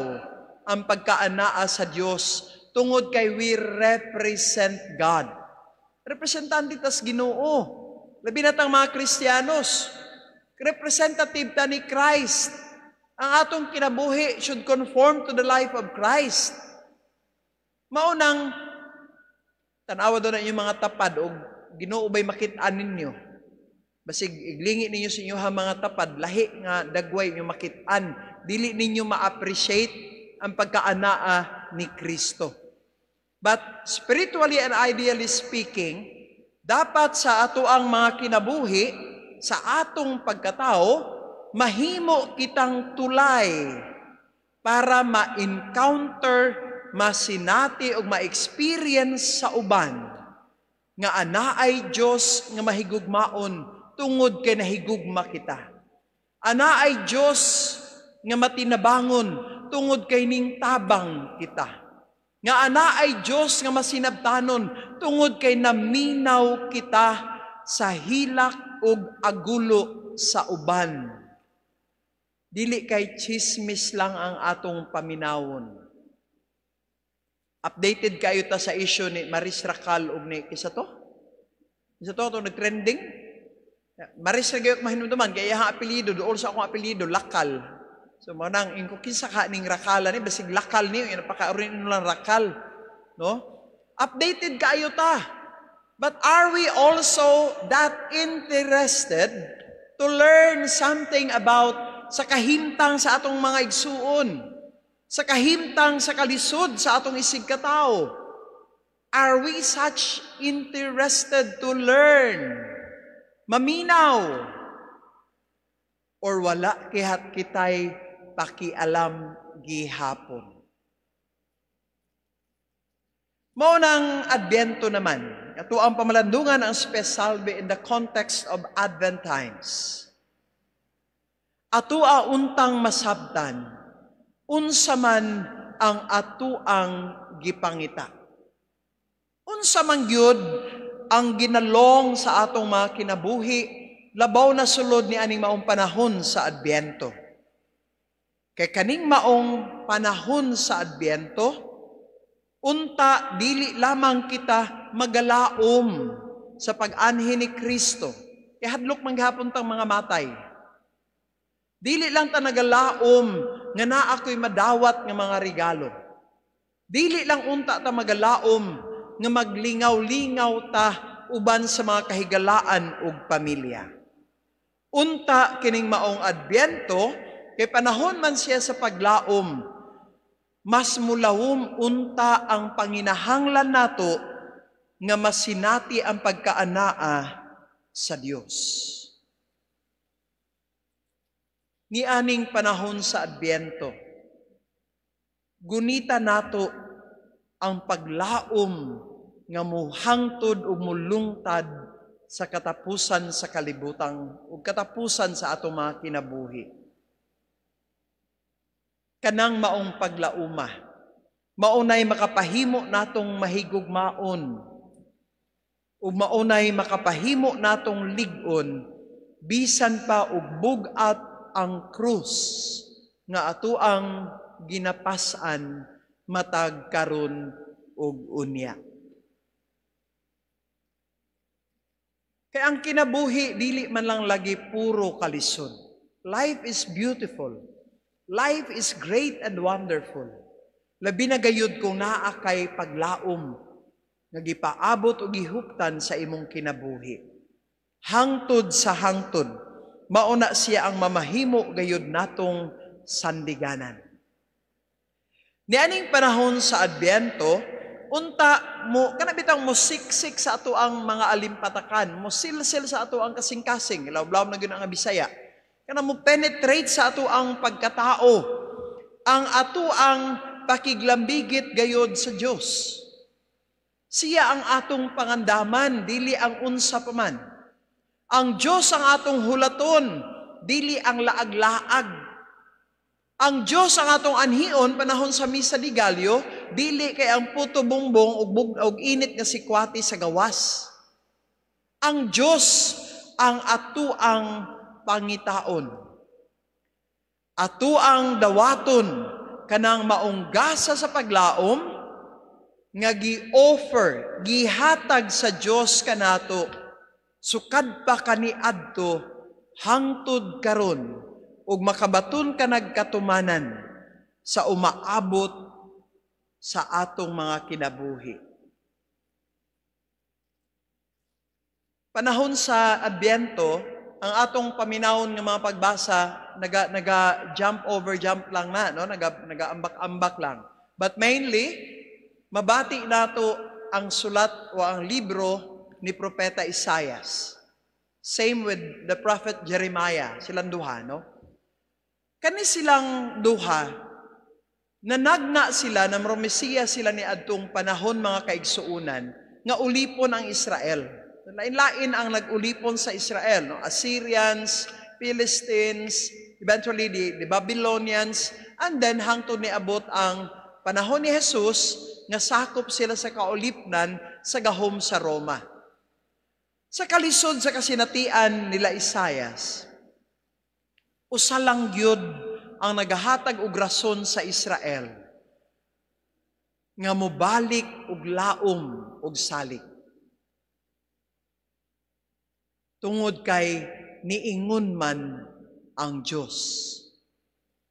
ang pagkaanaa sa Dios tungod kay we represent God. Representante tas Ginoo. Labi na tang mga Kristiyanos. Representative ta ni Christ. Ang atong kinabuhi should conform to the life of Christ. Maunang tanawa do na inyong mga tapad og Ginoo bay makit-an ninyo. Basig iglingi ninyo sa inyong mga tapad, lahi nga dagway inyo makit-an. Dili ninyo ma-appreciate ang pagkaanaa ni Kristo. But spiritually and ideally speaking, dapat sa ato ang mga kinabuhi, sa atong pagkatao, mahimo kitang tulay para ma-encounter, masinati o ma-experience sa uban nga anaay Dios nga mahigugmaon tungod kay nahigugma kita. Anaay Dios nga matinabangon tungod kay ning tabang kita. Nga anaay Dios nga masinabtanon tungod kay naminaw kita sa hilak ug agulo sa uban. Dili kay chismis lang ang atong paminawon. Updated kayo ta sa issue ni Maris Racal ug ni isa to? Isa to to nagtrending? Maris ra gyud mahinumduman kay iyang apelyido duol sa akong apelyido, Lakal. So mao nang ingko kinsa ka ning Rakala ni, basig Lakal ni napaka-original lang Rakal, no? Updated kaayo ta. But are we also that interested to learn something about sa kahimtang sa atong mga igsuon? Sa kahimtang sa kalisod sa atong isig katao? Are we such interested to learn? Maminaw? Or wala kihat kitay pakialam gihapon? Mao nang Adbyento naman. Ato ang pamalandungan ang Spes Salve in the context of Advent times. Ato untang masabtan, unsa man ang atuang gipangita. Unsa man gyud ang ginalong sa atong mga kinabuhi, labaw na sulod ni aning maong panahon sa Adbyento. Kay kaning maong panahon sa Adbyento, unta dili lamang kita magalaom sa pag-anhi ni Kristo. Kay hadlok man gihapon tang mga matay. Dili lang ta nagalaom nga naa ko'y madawat nga mga regalo. Dili lang unta ta magalaom nga maglingaw-lingaw ta uban sa mga kahigalaan ug pamilya. Unta kining maong Adbyento, kay panahon man siya sa paglaom, mas mulawom unta ang panginahanglan nato nga masinati ang pagkaanaa sa Dios. Nianing panahon sa Adbyento, gunita nato ang paglaom nga muhangtod ug mulungtad sa katapusan sa kalibutan ug katapusan sa atong mga kinabuhi. Kanang maong paglauma, maunay makapahimo natong mahigugmaon ug maunay makapahimo natong lig-on bisan pa og bug-at ang krus nga atoang ginapas-an matag karon ug unya. Kay ang kinabuhi dili man lang lagi puro kalisod. Life is beautiful. Life is great and wonderful. Labi na gayud kung naa kay paglaom nga gipaabot o gihuptan sa imong kinabuhi. Hangtod sa hangtod, mauna siya ang mamahimo gayud natong sandiganan. Nianing panahon sa Adbyento, unta mo kana bitang mo siksik sa ato ang mga alimpatakan, mo silsil sa ato ang kasing-kasing, lawlaw na gyud ang Bisaya. Kana mo penetrate sa ato ang pagkatao, ang ato ang pakiglambigit gayod sa Dios. Siya ang atong pangandaman, dili ang unsa pa man. Ang Dios ang atong hulaton, dili ang laag-laag. Ang Dios ang atong anhion panahon sa Misa de Gallo, dili kay ang puto bongbong ug init nga sikwate sa gawas. Ang Dios ang atoang pangitaon. Atoang dawaton kanang maong gasa sa paglaom nga gi-offer, gihatag sa Dios kanato sukad pa kaniadto hangtod karon ug makabaton ka nagkatumanan sa umaabot sa atong mga kinabuhi. Panahon sa Adbyento, ang atong paminawon nga mga pagbasa naga jump over jump lang na, no? Naga ambak-ambak lang. But mainly, mabati nato ang sulat o ang libro ni Propeta Isaias. Same with the prophet Jeremiah, silang duha, no? Kani silang duha, nanagna sila, namromesiya sila ni adtong panahon, mga kaigsuunan, nga ulipon ang Israel. Lain-lain ang nag-ulipon sa Israel, no? Assyrians, Philistines, eventually the Babylonians, and then hangtod niabot ang panahon ni Jesus, nga sakop sila sa kaulipnan sa gahom sa Roma. Sa kalisod sa kasinatian nila Isaias, usa lang gyud ang nagahatag og rason sa Israel nga mobalik og laom og salik. Tungod kay niingon man ang Dios.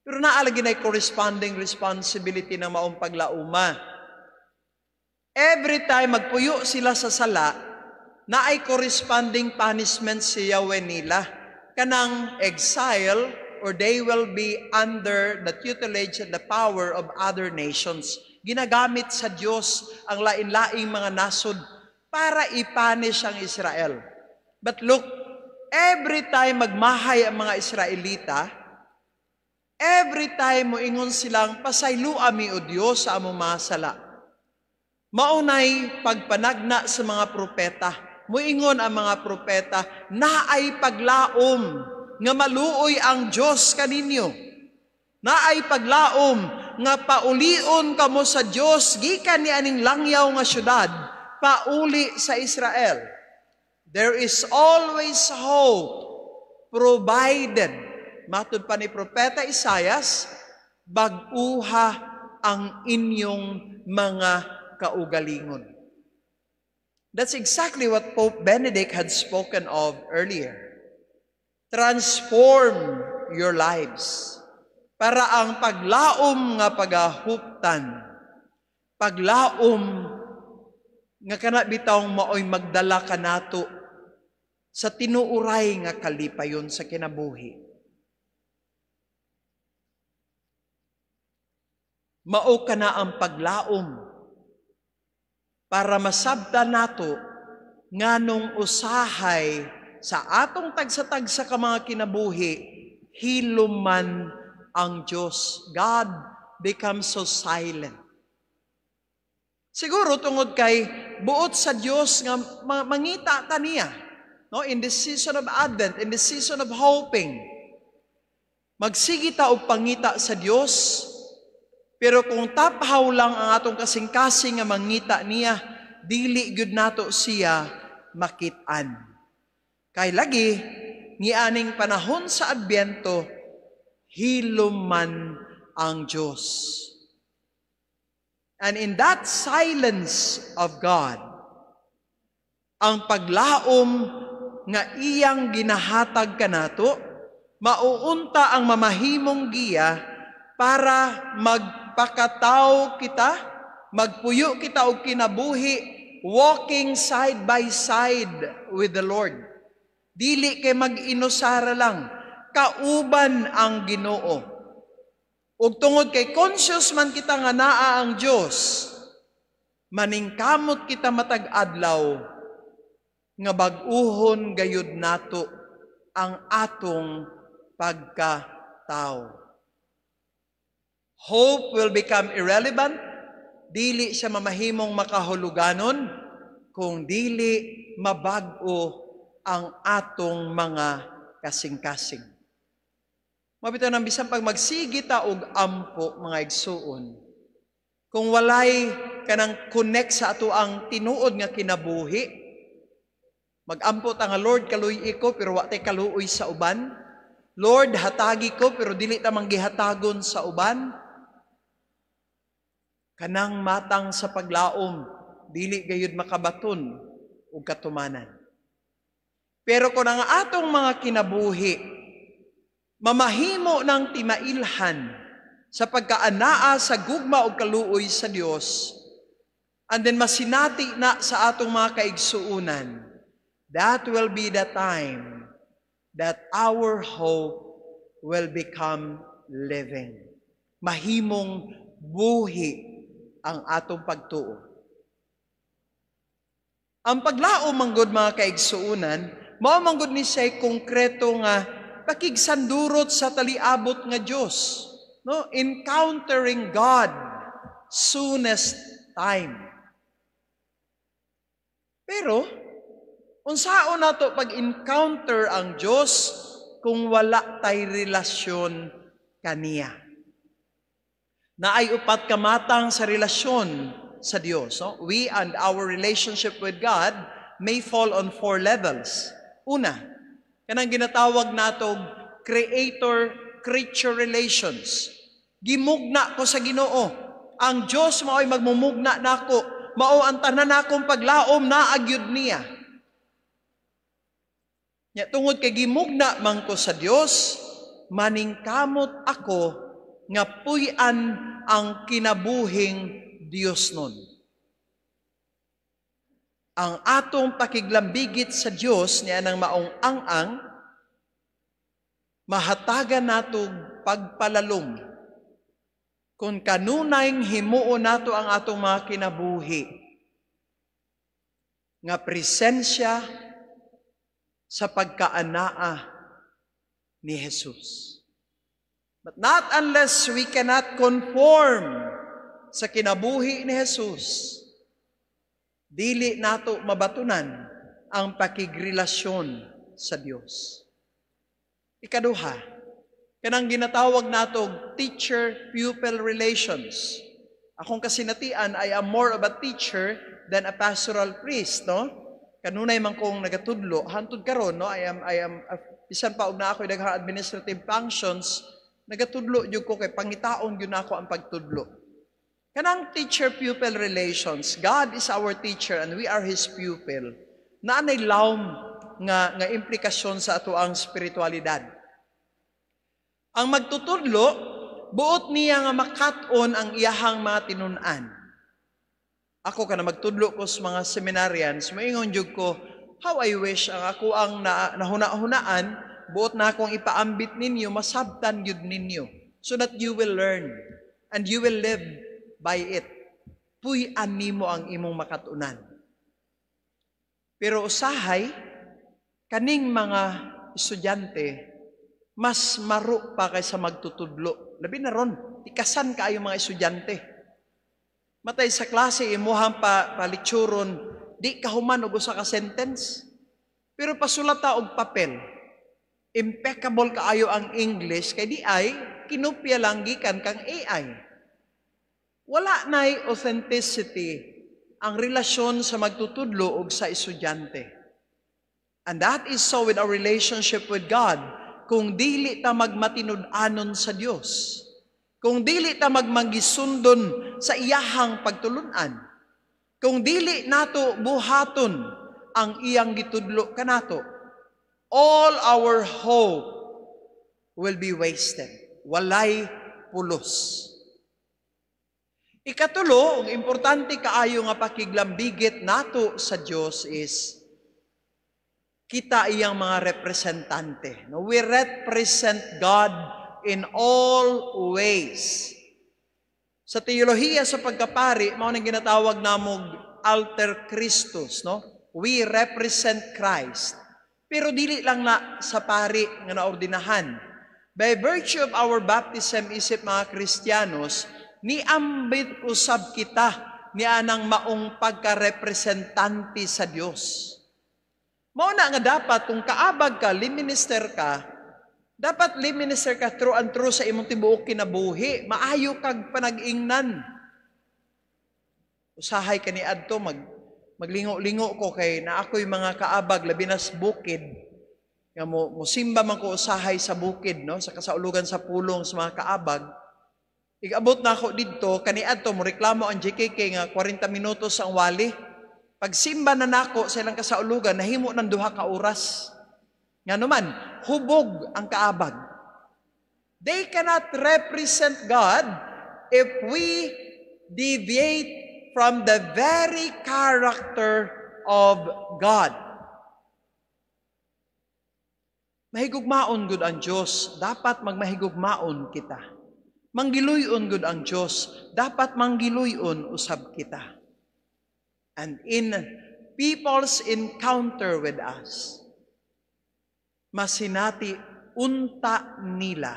Pero naa lagi nay corresponding responsibility ng maong paglauma. Every time magpuyo sila sa sala, naay corresponding punishment si Yahweh nila. Kanang exile, or they will be under the tutelage and the power of other nations. Ginagamit sa Dios ang lain-laing mga nasod para i-punish ang Israel. But look, every time magmahay ang mga Israelita, every time moingon silang, "Pasayloa mi, O Dios, sa among mga sala." Maunay pagpanagna sa mga propeta. Muingon ang mga propeta, "Naay paglaom nga maluoy ang Dios kaninyo. Naay paglaom nga paulion kamo sa Dios gikan ni aning langyaw nga syudad pauli sa Israel." There is always hope provided. Matud pa ni Propeta Isaias, bag-uha ang inyong mga kaugalingon. That's exactly what Pope Benedict had spoken of earlier. Transform your lives para ang paglaom nga pagahuptan, paglaom nga kana bitawng maoy magdala kanato sa tinuuray nga kalipayon sa kinabuhi. Mao kana ang paglaom Para masabtan nato nganong usahay sa atong tagsa-tagsa ka mga kinabuhi, hilom man ang Diyos. God becomes so silent. Siguro tungod kay buot sa Dios nga mangita ta niya. No, in the season of Advent, in the season of hoping, magsige ta og pangita sa Dios. Pero kung taphaw lang ang atong kasing-kasing nga mangita niya, dili gyud nato siya makit-an. Kay lagi nianing panahon sa Adbyento, hilom man ang Dios. And in that silence of God, ang paglaom nga iyang ginahatag kanato, mauunta ang mamahimong giya para magpakataw kita, magpuyo kita og kinabuhi, walking side by side with the Lord. Dili kay mag-inusara lang, kauban ang Ginoo. Ug tungod kay conscious man kita nga naa ang Dios, maningkamot kita matag adlaw nga bag-uhon gayud nato ang atong pagkatao. Hope will become irrelevant, dili siya mamahimong makahuluganon kung dili mabag-o ang atong mga kasing-kasing. Mao bitaw nang bisan pag magsige ta og ampo, mga igsuon, kung walay kanang connect sa ato ang tinuod nga kinabuhi, magampo ta nga, "Lord, kaluy ko," pero wa tay kaluoy sa uban. "Lord, hatagi ko," pero dili ta manggihatagon sa uban. Kanang matang sa paglaom, dili gayud makabaton og katumanan. Pero kung ang atong mga kinabuhi mamahimo ng timailhan sa pagkaanaa sa gugma o kaluoy sa Dios, and then masinati na sa atong mga kaigsuunan, that will be the time that our hope will become living. Mahimong buhi ang atong pagtuo. Ang paglaom manggod, mga kaigsuunan, mao manggod ni siya konkreto nga pakigsandurot sa taliabot nga Dios. No? Encountering God soonest time. Pero unsaon nato pag-encounter ang Dios kung wala tay relasyon kaniya? Naay upat ka matang sa relasyon sa Dios. No? We and our relationship with God may fall on four levels. Una, kanang ginatawag natog creator-creature relations. Gimugna ko sa Ginoo. Ang Dios mao'y magmumugna nako. Mao ang tanan nakong paglaom naa gyud niya. Nya tungod kay gimugna man ko sa Dios, maningkamot ako nga puy-an ang kinabuhing Dios nun. Ang atong pakiglambigit sa Dios niya ng maong ang-ang mahatagan natog pagpalalom kung kanunayng himuon nato ang atong mga kinabuhi nga presensya sa pagkaanaa ni Jesus. But not unless we cannot conform sa kinabuhi ni Jesus, dili nato mabatunan ang pakigrelasyon sa Dios. Ikaduha, kanang ginatawag nato teacher-pupil relations. Akong kasinatian, I am more of a teacher than a pastoral priest, no? Kanunay man kong nagatudlo, hantod karon, no? I am bisan pa og naa ako'y daghang administrative functions, nagatudlo jud ko kay pangitaon gyud nako ang pagtudlo. Kanang teacher-pupil relations, God is our teacher and we are His pupil. Naanay lawom nga implikasyon sa ato ang spiritualidad. Ang magtutudlo, buot niya nga makat-on ang iyahang mga tinun-an. Ako kana magtudlo ko sa mga seminarians, moingon jud ko, how I wish ang ako ang nahuna-hunaan, buot na akong ipaambit ninyo, masabtan gyud ninyo, so that you will learn and you will live by it. Puy-an nimo ang imong makatunan. Pero usahay, kaning mga estudyante, mas maro pa kaysa magtutudlo. Labi na ron, tikasan kaayo mga estudyante. Matay sa klase, imuhang pa palikturon, di ka human og usa ka sentence. Pero pasulata og papel, impeccable kaayo ang English, kay di ay, kinopya lang gikan kang AI. Wala na'y authenticity ang relasyon sa magtutudlo og sa estudyante. And that is so with our relationship with God. Kung dili ta magmatinud-anon sa Dios, kung dili ta magmangisundon sa iyahang pagtulunan, kung dili nato buhaton ang iyang gitudlo kanato, all our hope will be wasted. Walay pulos. Ikatulo, ang importante kaayo nga pakiglambigit nato sa Dios is kita iyang mga representante. No, we represent God in all ways. Sa teolohiya sa pagkapari, mao nang ginatawag namog alter Christus, no? We represent Christ. Pero dili lang na sa pari nga naordinahan. By virtue of our baptism isip mga Kristiyanos, niambit usab kita ni anang maong pagkarepresentante sa Dios. Mao na nga dapat kung kaabag ka, lay minister ka, dapat lay minister ka through and through sa imong tibuok kinabuhi. Maayo kag panag-ingnan. Usahay kani adto maglingo-lingo ko kay na ako'y mga kaabag labi na sa bukid nga mo mosimba man ko usahay sa bukid, no, sa kasaulugan sa pulong sa mga kaabag. Igabot na ako didto kaniadto, mo reklamo ang JKK nga 40 minutos ang wali. Pagsimba na nako sa ilang kasaulugan, nahimo ng 2 ka oras. Nga naman, hubog ang kaabag. They cannot represent God if we deviate from the very character of God. Mahigugmaon gud ang Dios, dapat magmahigugmaon kita. Manggiluyon gud ang Dios, dapat manggiluyon usab kita. And in people's encounter with us, masinati unta nila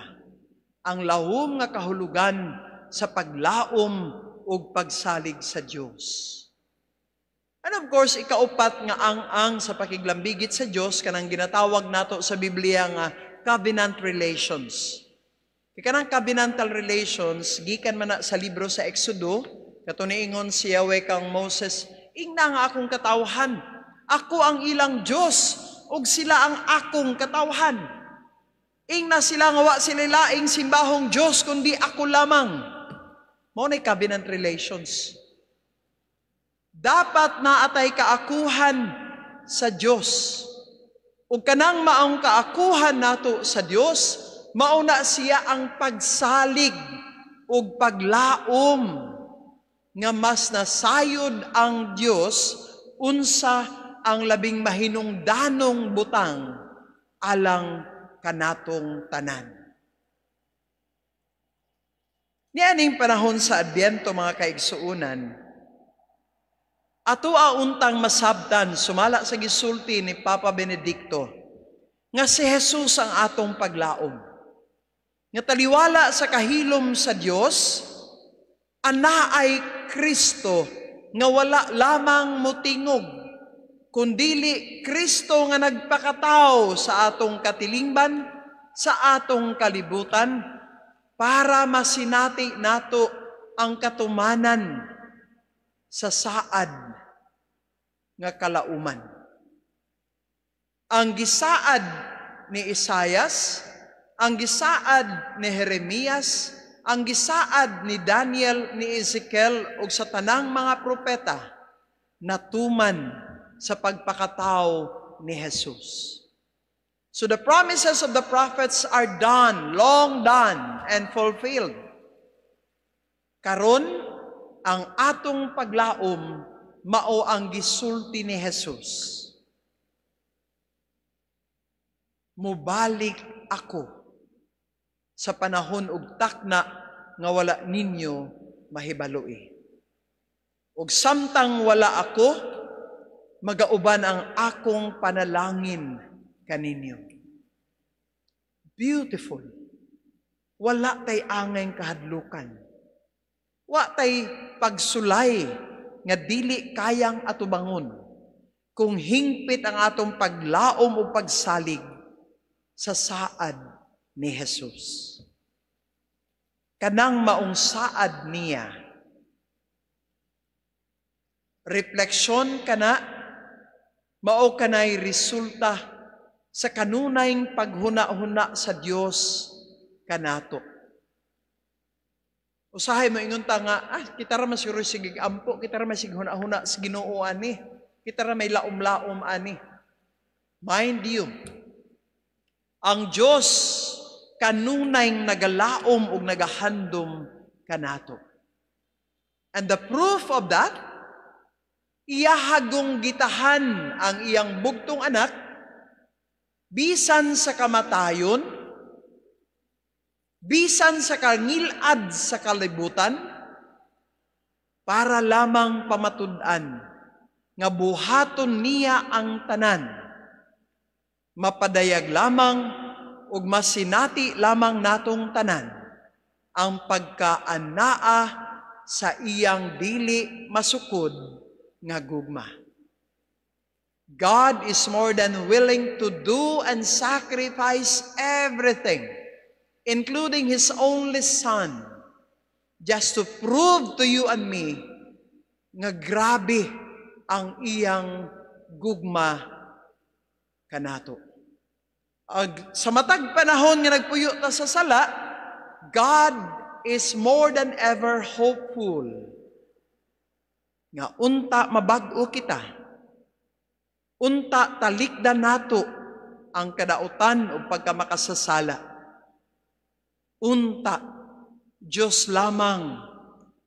ang lawom nga kahulugan sa paglaom ug pagsalig sa Dios. And of course, ikaupat nga ang-ang sa pakiglambigit sa Dios, kanang ginatawag nato sa Biblia nga covenant relations. Kay kanang covenantal relations gikan man na sa libro sa Exodo, kato niingon si Yahweh kang Moses, "Ingna nga akong katawhan, ako ang ilang Dios ug sila ang akong katawhan. Ingna sila nga wa sila laing simbahong Dios kundi ako lamang." Mao nay covenant relations. Dapat naatay kaakuhan sa Dios. Ug kanang maong kaakuhan nato sa Dios, mao na siya ang pagsalig ug paglaom nga mas nasayod ang Dios unsa ang labing mahinungdanong butang alang kanatong tanan. Nianing panahon sa Adbyento, mga kaigsuunan, ato untang masabtan sumala sa gisulti ni Papa Benedicto nga si Jesus ang atong paglaom. Nga taliwala sa kahilom sa Dios, ana ay Kristo nga wala lamang motingog, kundili Kristo nga nagpakatao sa atong katilingban, sa atong kalibutan, para masinati nato ang katumanan sa saad nga kalauman. Ang gisaad ni Isayas, ang gisaad ni Jeremias, ang gisaad ni Daniel, ni Ezekiel ug sa tanang mga propeta natuman sa pagpakatao ni Jesus. So the promises of the prophets are done, long done, and fulfilled. Karon, ang atong paglaom mao ang gisulti ni Jesus. "Mubalik ako sa panahon ug takna nga wala ninyo mahibaloi." Ug samtang wala ako, magauban ang akong panalangin kaninyo. Beautiful. Wala tay angay kahadlukan. Wa tay pagsulay nga dili kayang atubangon kung hingpit ang atong paglaom o pagsalig sa saad ni Jesus. Kanang maong saad niya, refleksyon kana, mao kanay resulta sa kanunayng paghuna-huna sa Dios kanato. Usahay mo ingon ta nga, kita ra man siguro sige ampo, kita ra man sige huna-huna sa Ginoo ani. Kita ra may laom-laom ani. Mind you, ang Dios kanunayng nagalaom ug nagahandom kanato. And the proof of that, iyahagong gitahan ang iyang bugtong anak bisan sa kamatayon, bisan sa kangilad sa kalibutan, para lamang pamatud-an nga buhaton niya ang tanan. Mapadayag lamang ug masinati lamang natong tanan ang pagkaanaa sa iyang dili masukod nga gugma. God is more than willing to do and sacrifice everything, including His only Son, just to prove to you and me nga grabe ang iyang gugma kanato. Sa matag panahon nga nagpuyo ta sa sala, God is more than ever hopeful nga unta mabag-o kita, unta talikdan nato ang kadautan o pagkamakasasala. Unta Diyos lamang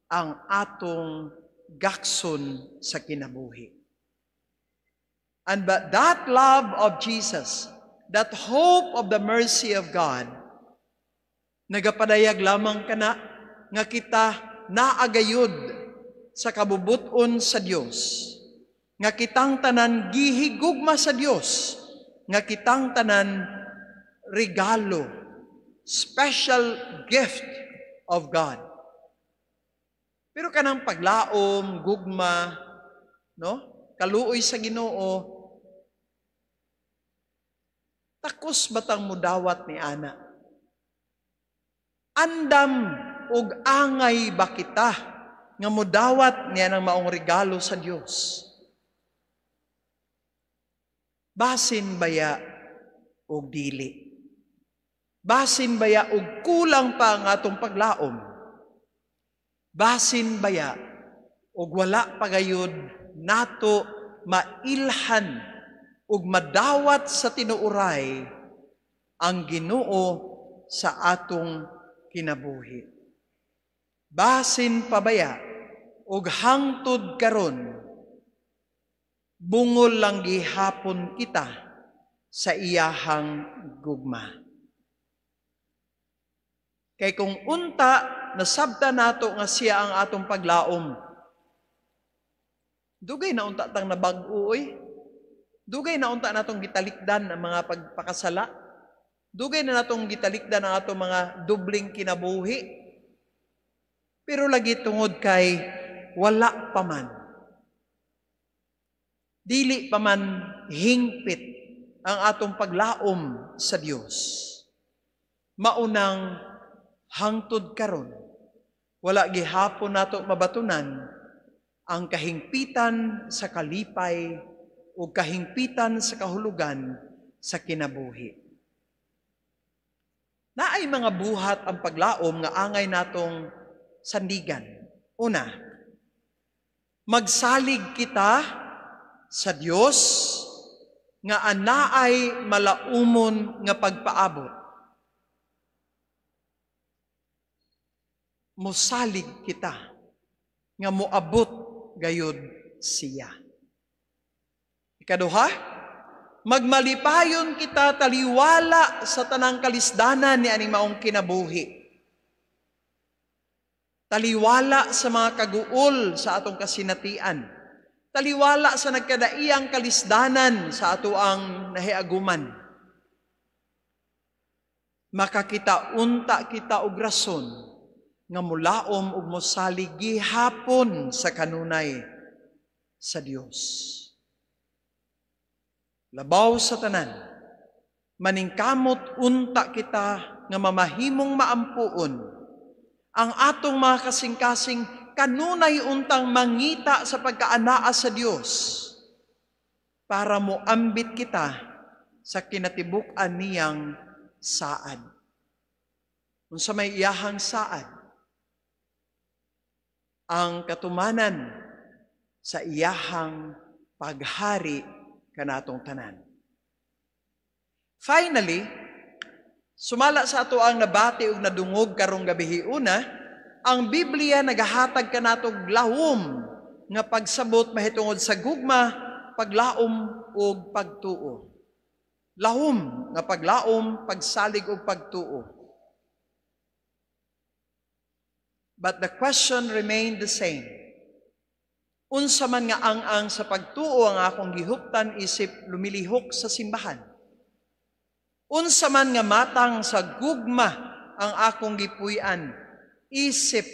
ang atong gakson sa kinabuhi. And but that love of Jesus, that hope of the mercy of God, nagapadayag lamang kana nga kita naagayod sa kabubuton sa Dios, nga kitang tanan gihigugma sa Dios, nga kitang tanan regalo, special gift of God. Pero kanang paglaom, gugma, no? Kaluoy sa Ginoo, takos batang mudawat ni ana? Andam og angay ba kita nga mudawat niya ng maong regalo sa Dios? Basin baya og dili? Basin baya og kulang pa ang atong paglaom? Basin baya og wala pagayod nato mailhan ug madawat sa tinuoray ang Ginoo sa atong kinabuhi? Basin pa baya og hangtod karon bungol lang gihapon kita sa iyahang gugma? Kay kung unta nasabta nato nga siya ang atong paglaom, dugay na unta tang nabag-o oy. Dugay na unta natong gitalikdan ang mga pagpakasala. Dugay na natong gitalikdan ang atong mga dubling kinabuhi. Pero lagi tungod kay wala pa man, dili pa man hingpit ang atong paglaom sa Dios, maunang hangtod karon wala gihapon nato mabatunan ang kahingpitan sa kalipay o kahingpitan sa kahulugan sa kinabuhi. Naay mga buhat ang paglaom nga angay natong sandigan. Una, magsalig kita sa Dios nga anaay malaumon nga pagpaabot. Mosalig kita nga moabot gayud siya. Ikaduha, magmalipayon kita taliwala sa tanang kalisdanan ni aning maong kinabuhi. Taliwala sa mga kaguol sa atong kasinatian. Taliwala sa nagkadaiyang kalisdanan sa atoang nahiaguman. Makakita unta kita og rason nga mulaom ug mosalig gihapon sa kanunay sa Dios. Labaw sa tanan, maningkamot unta kita nga mamahimong maampuon ang atong mga kasing-kasing, kanunay untang mangita sa pagkaanaa sa Dios para moambit kita sa kinatibuk-an niyang saad. Unsa may iyahang saad? Ang katumanan sa iyahang paghari kanatong tanan. Finally, sumala sa atoang nabati ug nadungog karong gabi una, ang Biblia nagahatag kanatog lawom nga pagsabot mahitungod sa gugma, paglaom ug pagtuo. Lawom nga paglaom, pagsalig ug pagtuo. But the question remained the same. Unsa man nga ang-ang sa pagtuo ang akong gihuptan isip lumilihok sa simbahan? Unsa man nga matang sa gugma ang akong gipuy-an isip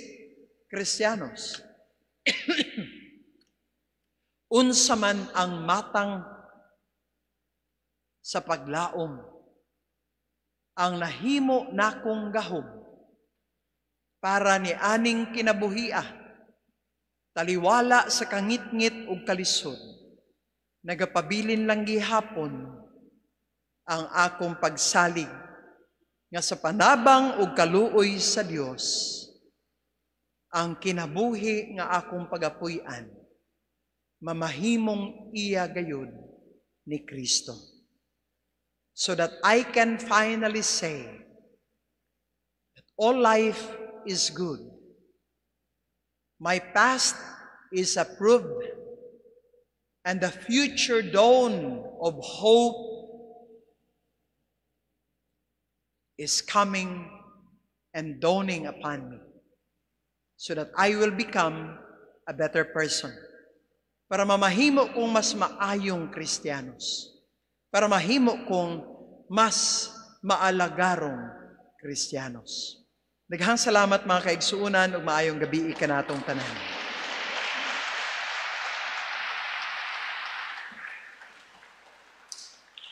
Kristiyanos? Unsa man ang matang sa paglaom ang nahimo nakong gahom para ni aning kinabuhia, taliwala sa kangitngit ug kalisod, nagapabilin lang gihapon ang akong pagsalig nga sa panabang ug kaluoy sa Dios, ang kinabuhi nga akong pagapuy-an mamahimong iya gayud ni Kristo, so that I can finally say that all life is good. My past is approved and the future dawn of hope is coming and dawning upon me, so that I will become a better person. Para mamahimo kong mas maayong Kristiyanos. Para mahimo kong mas maalagarong Kristiyanos. Daghang salamat, mga kaigsuonan, ug maayong gabi kanatong tanan.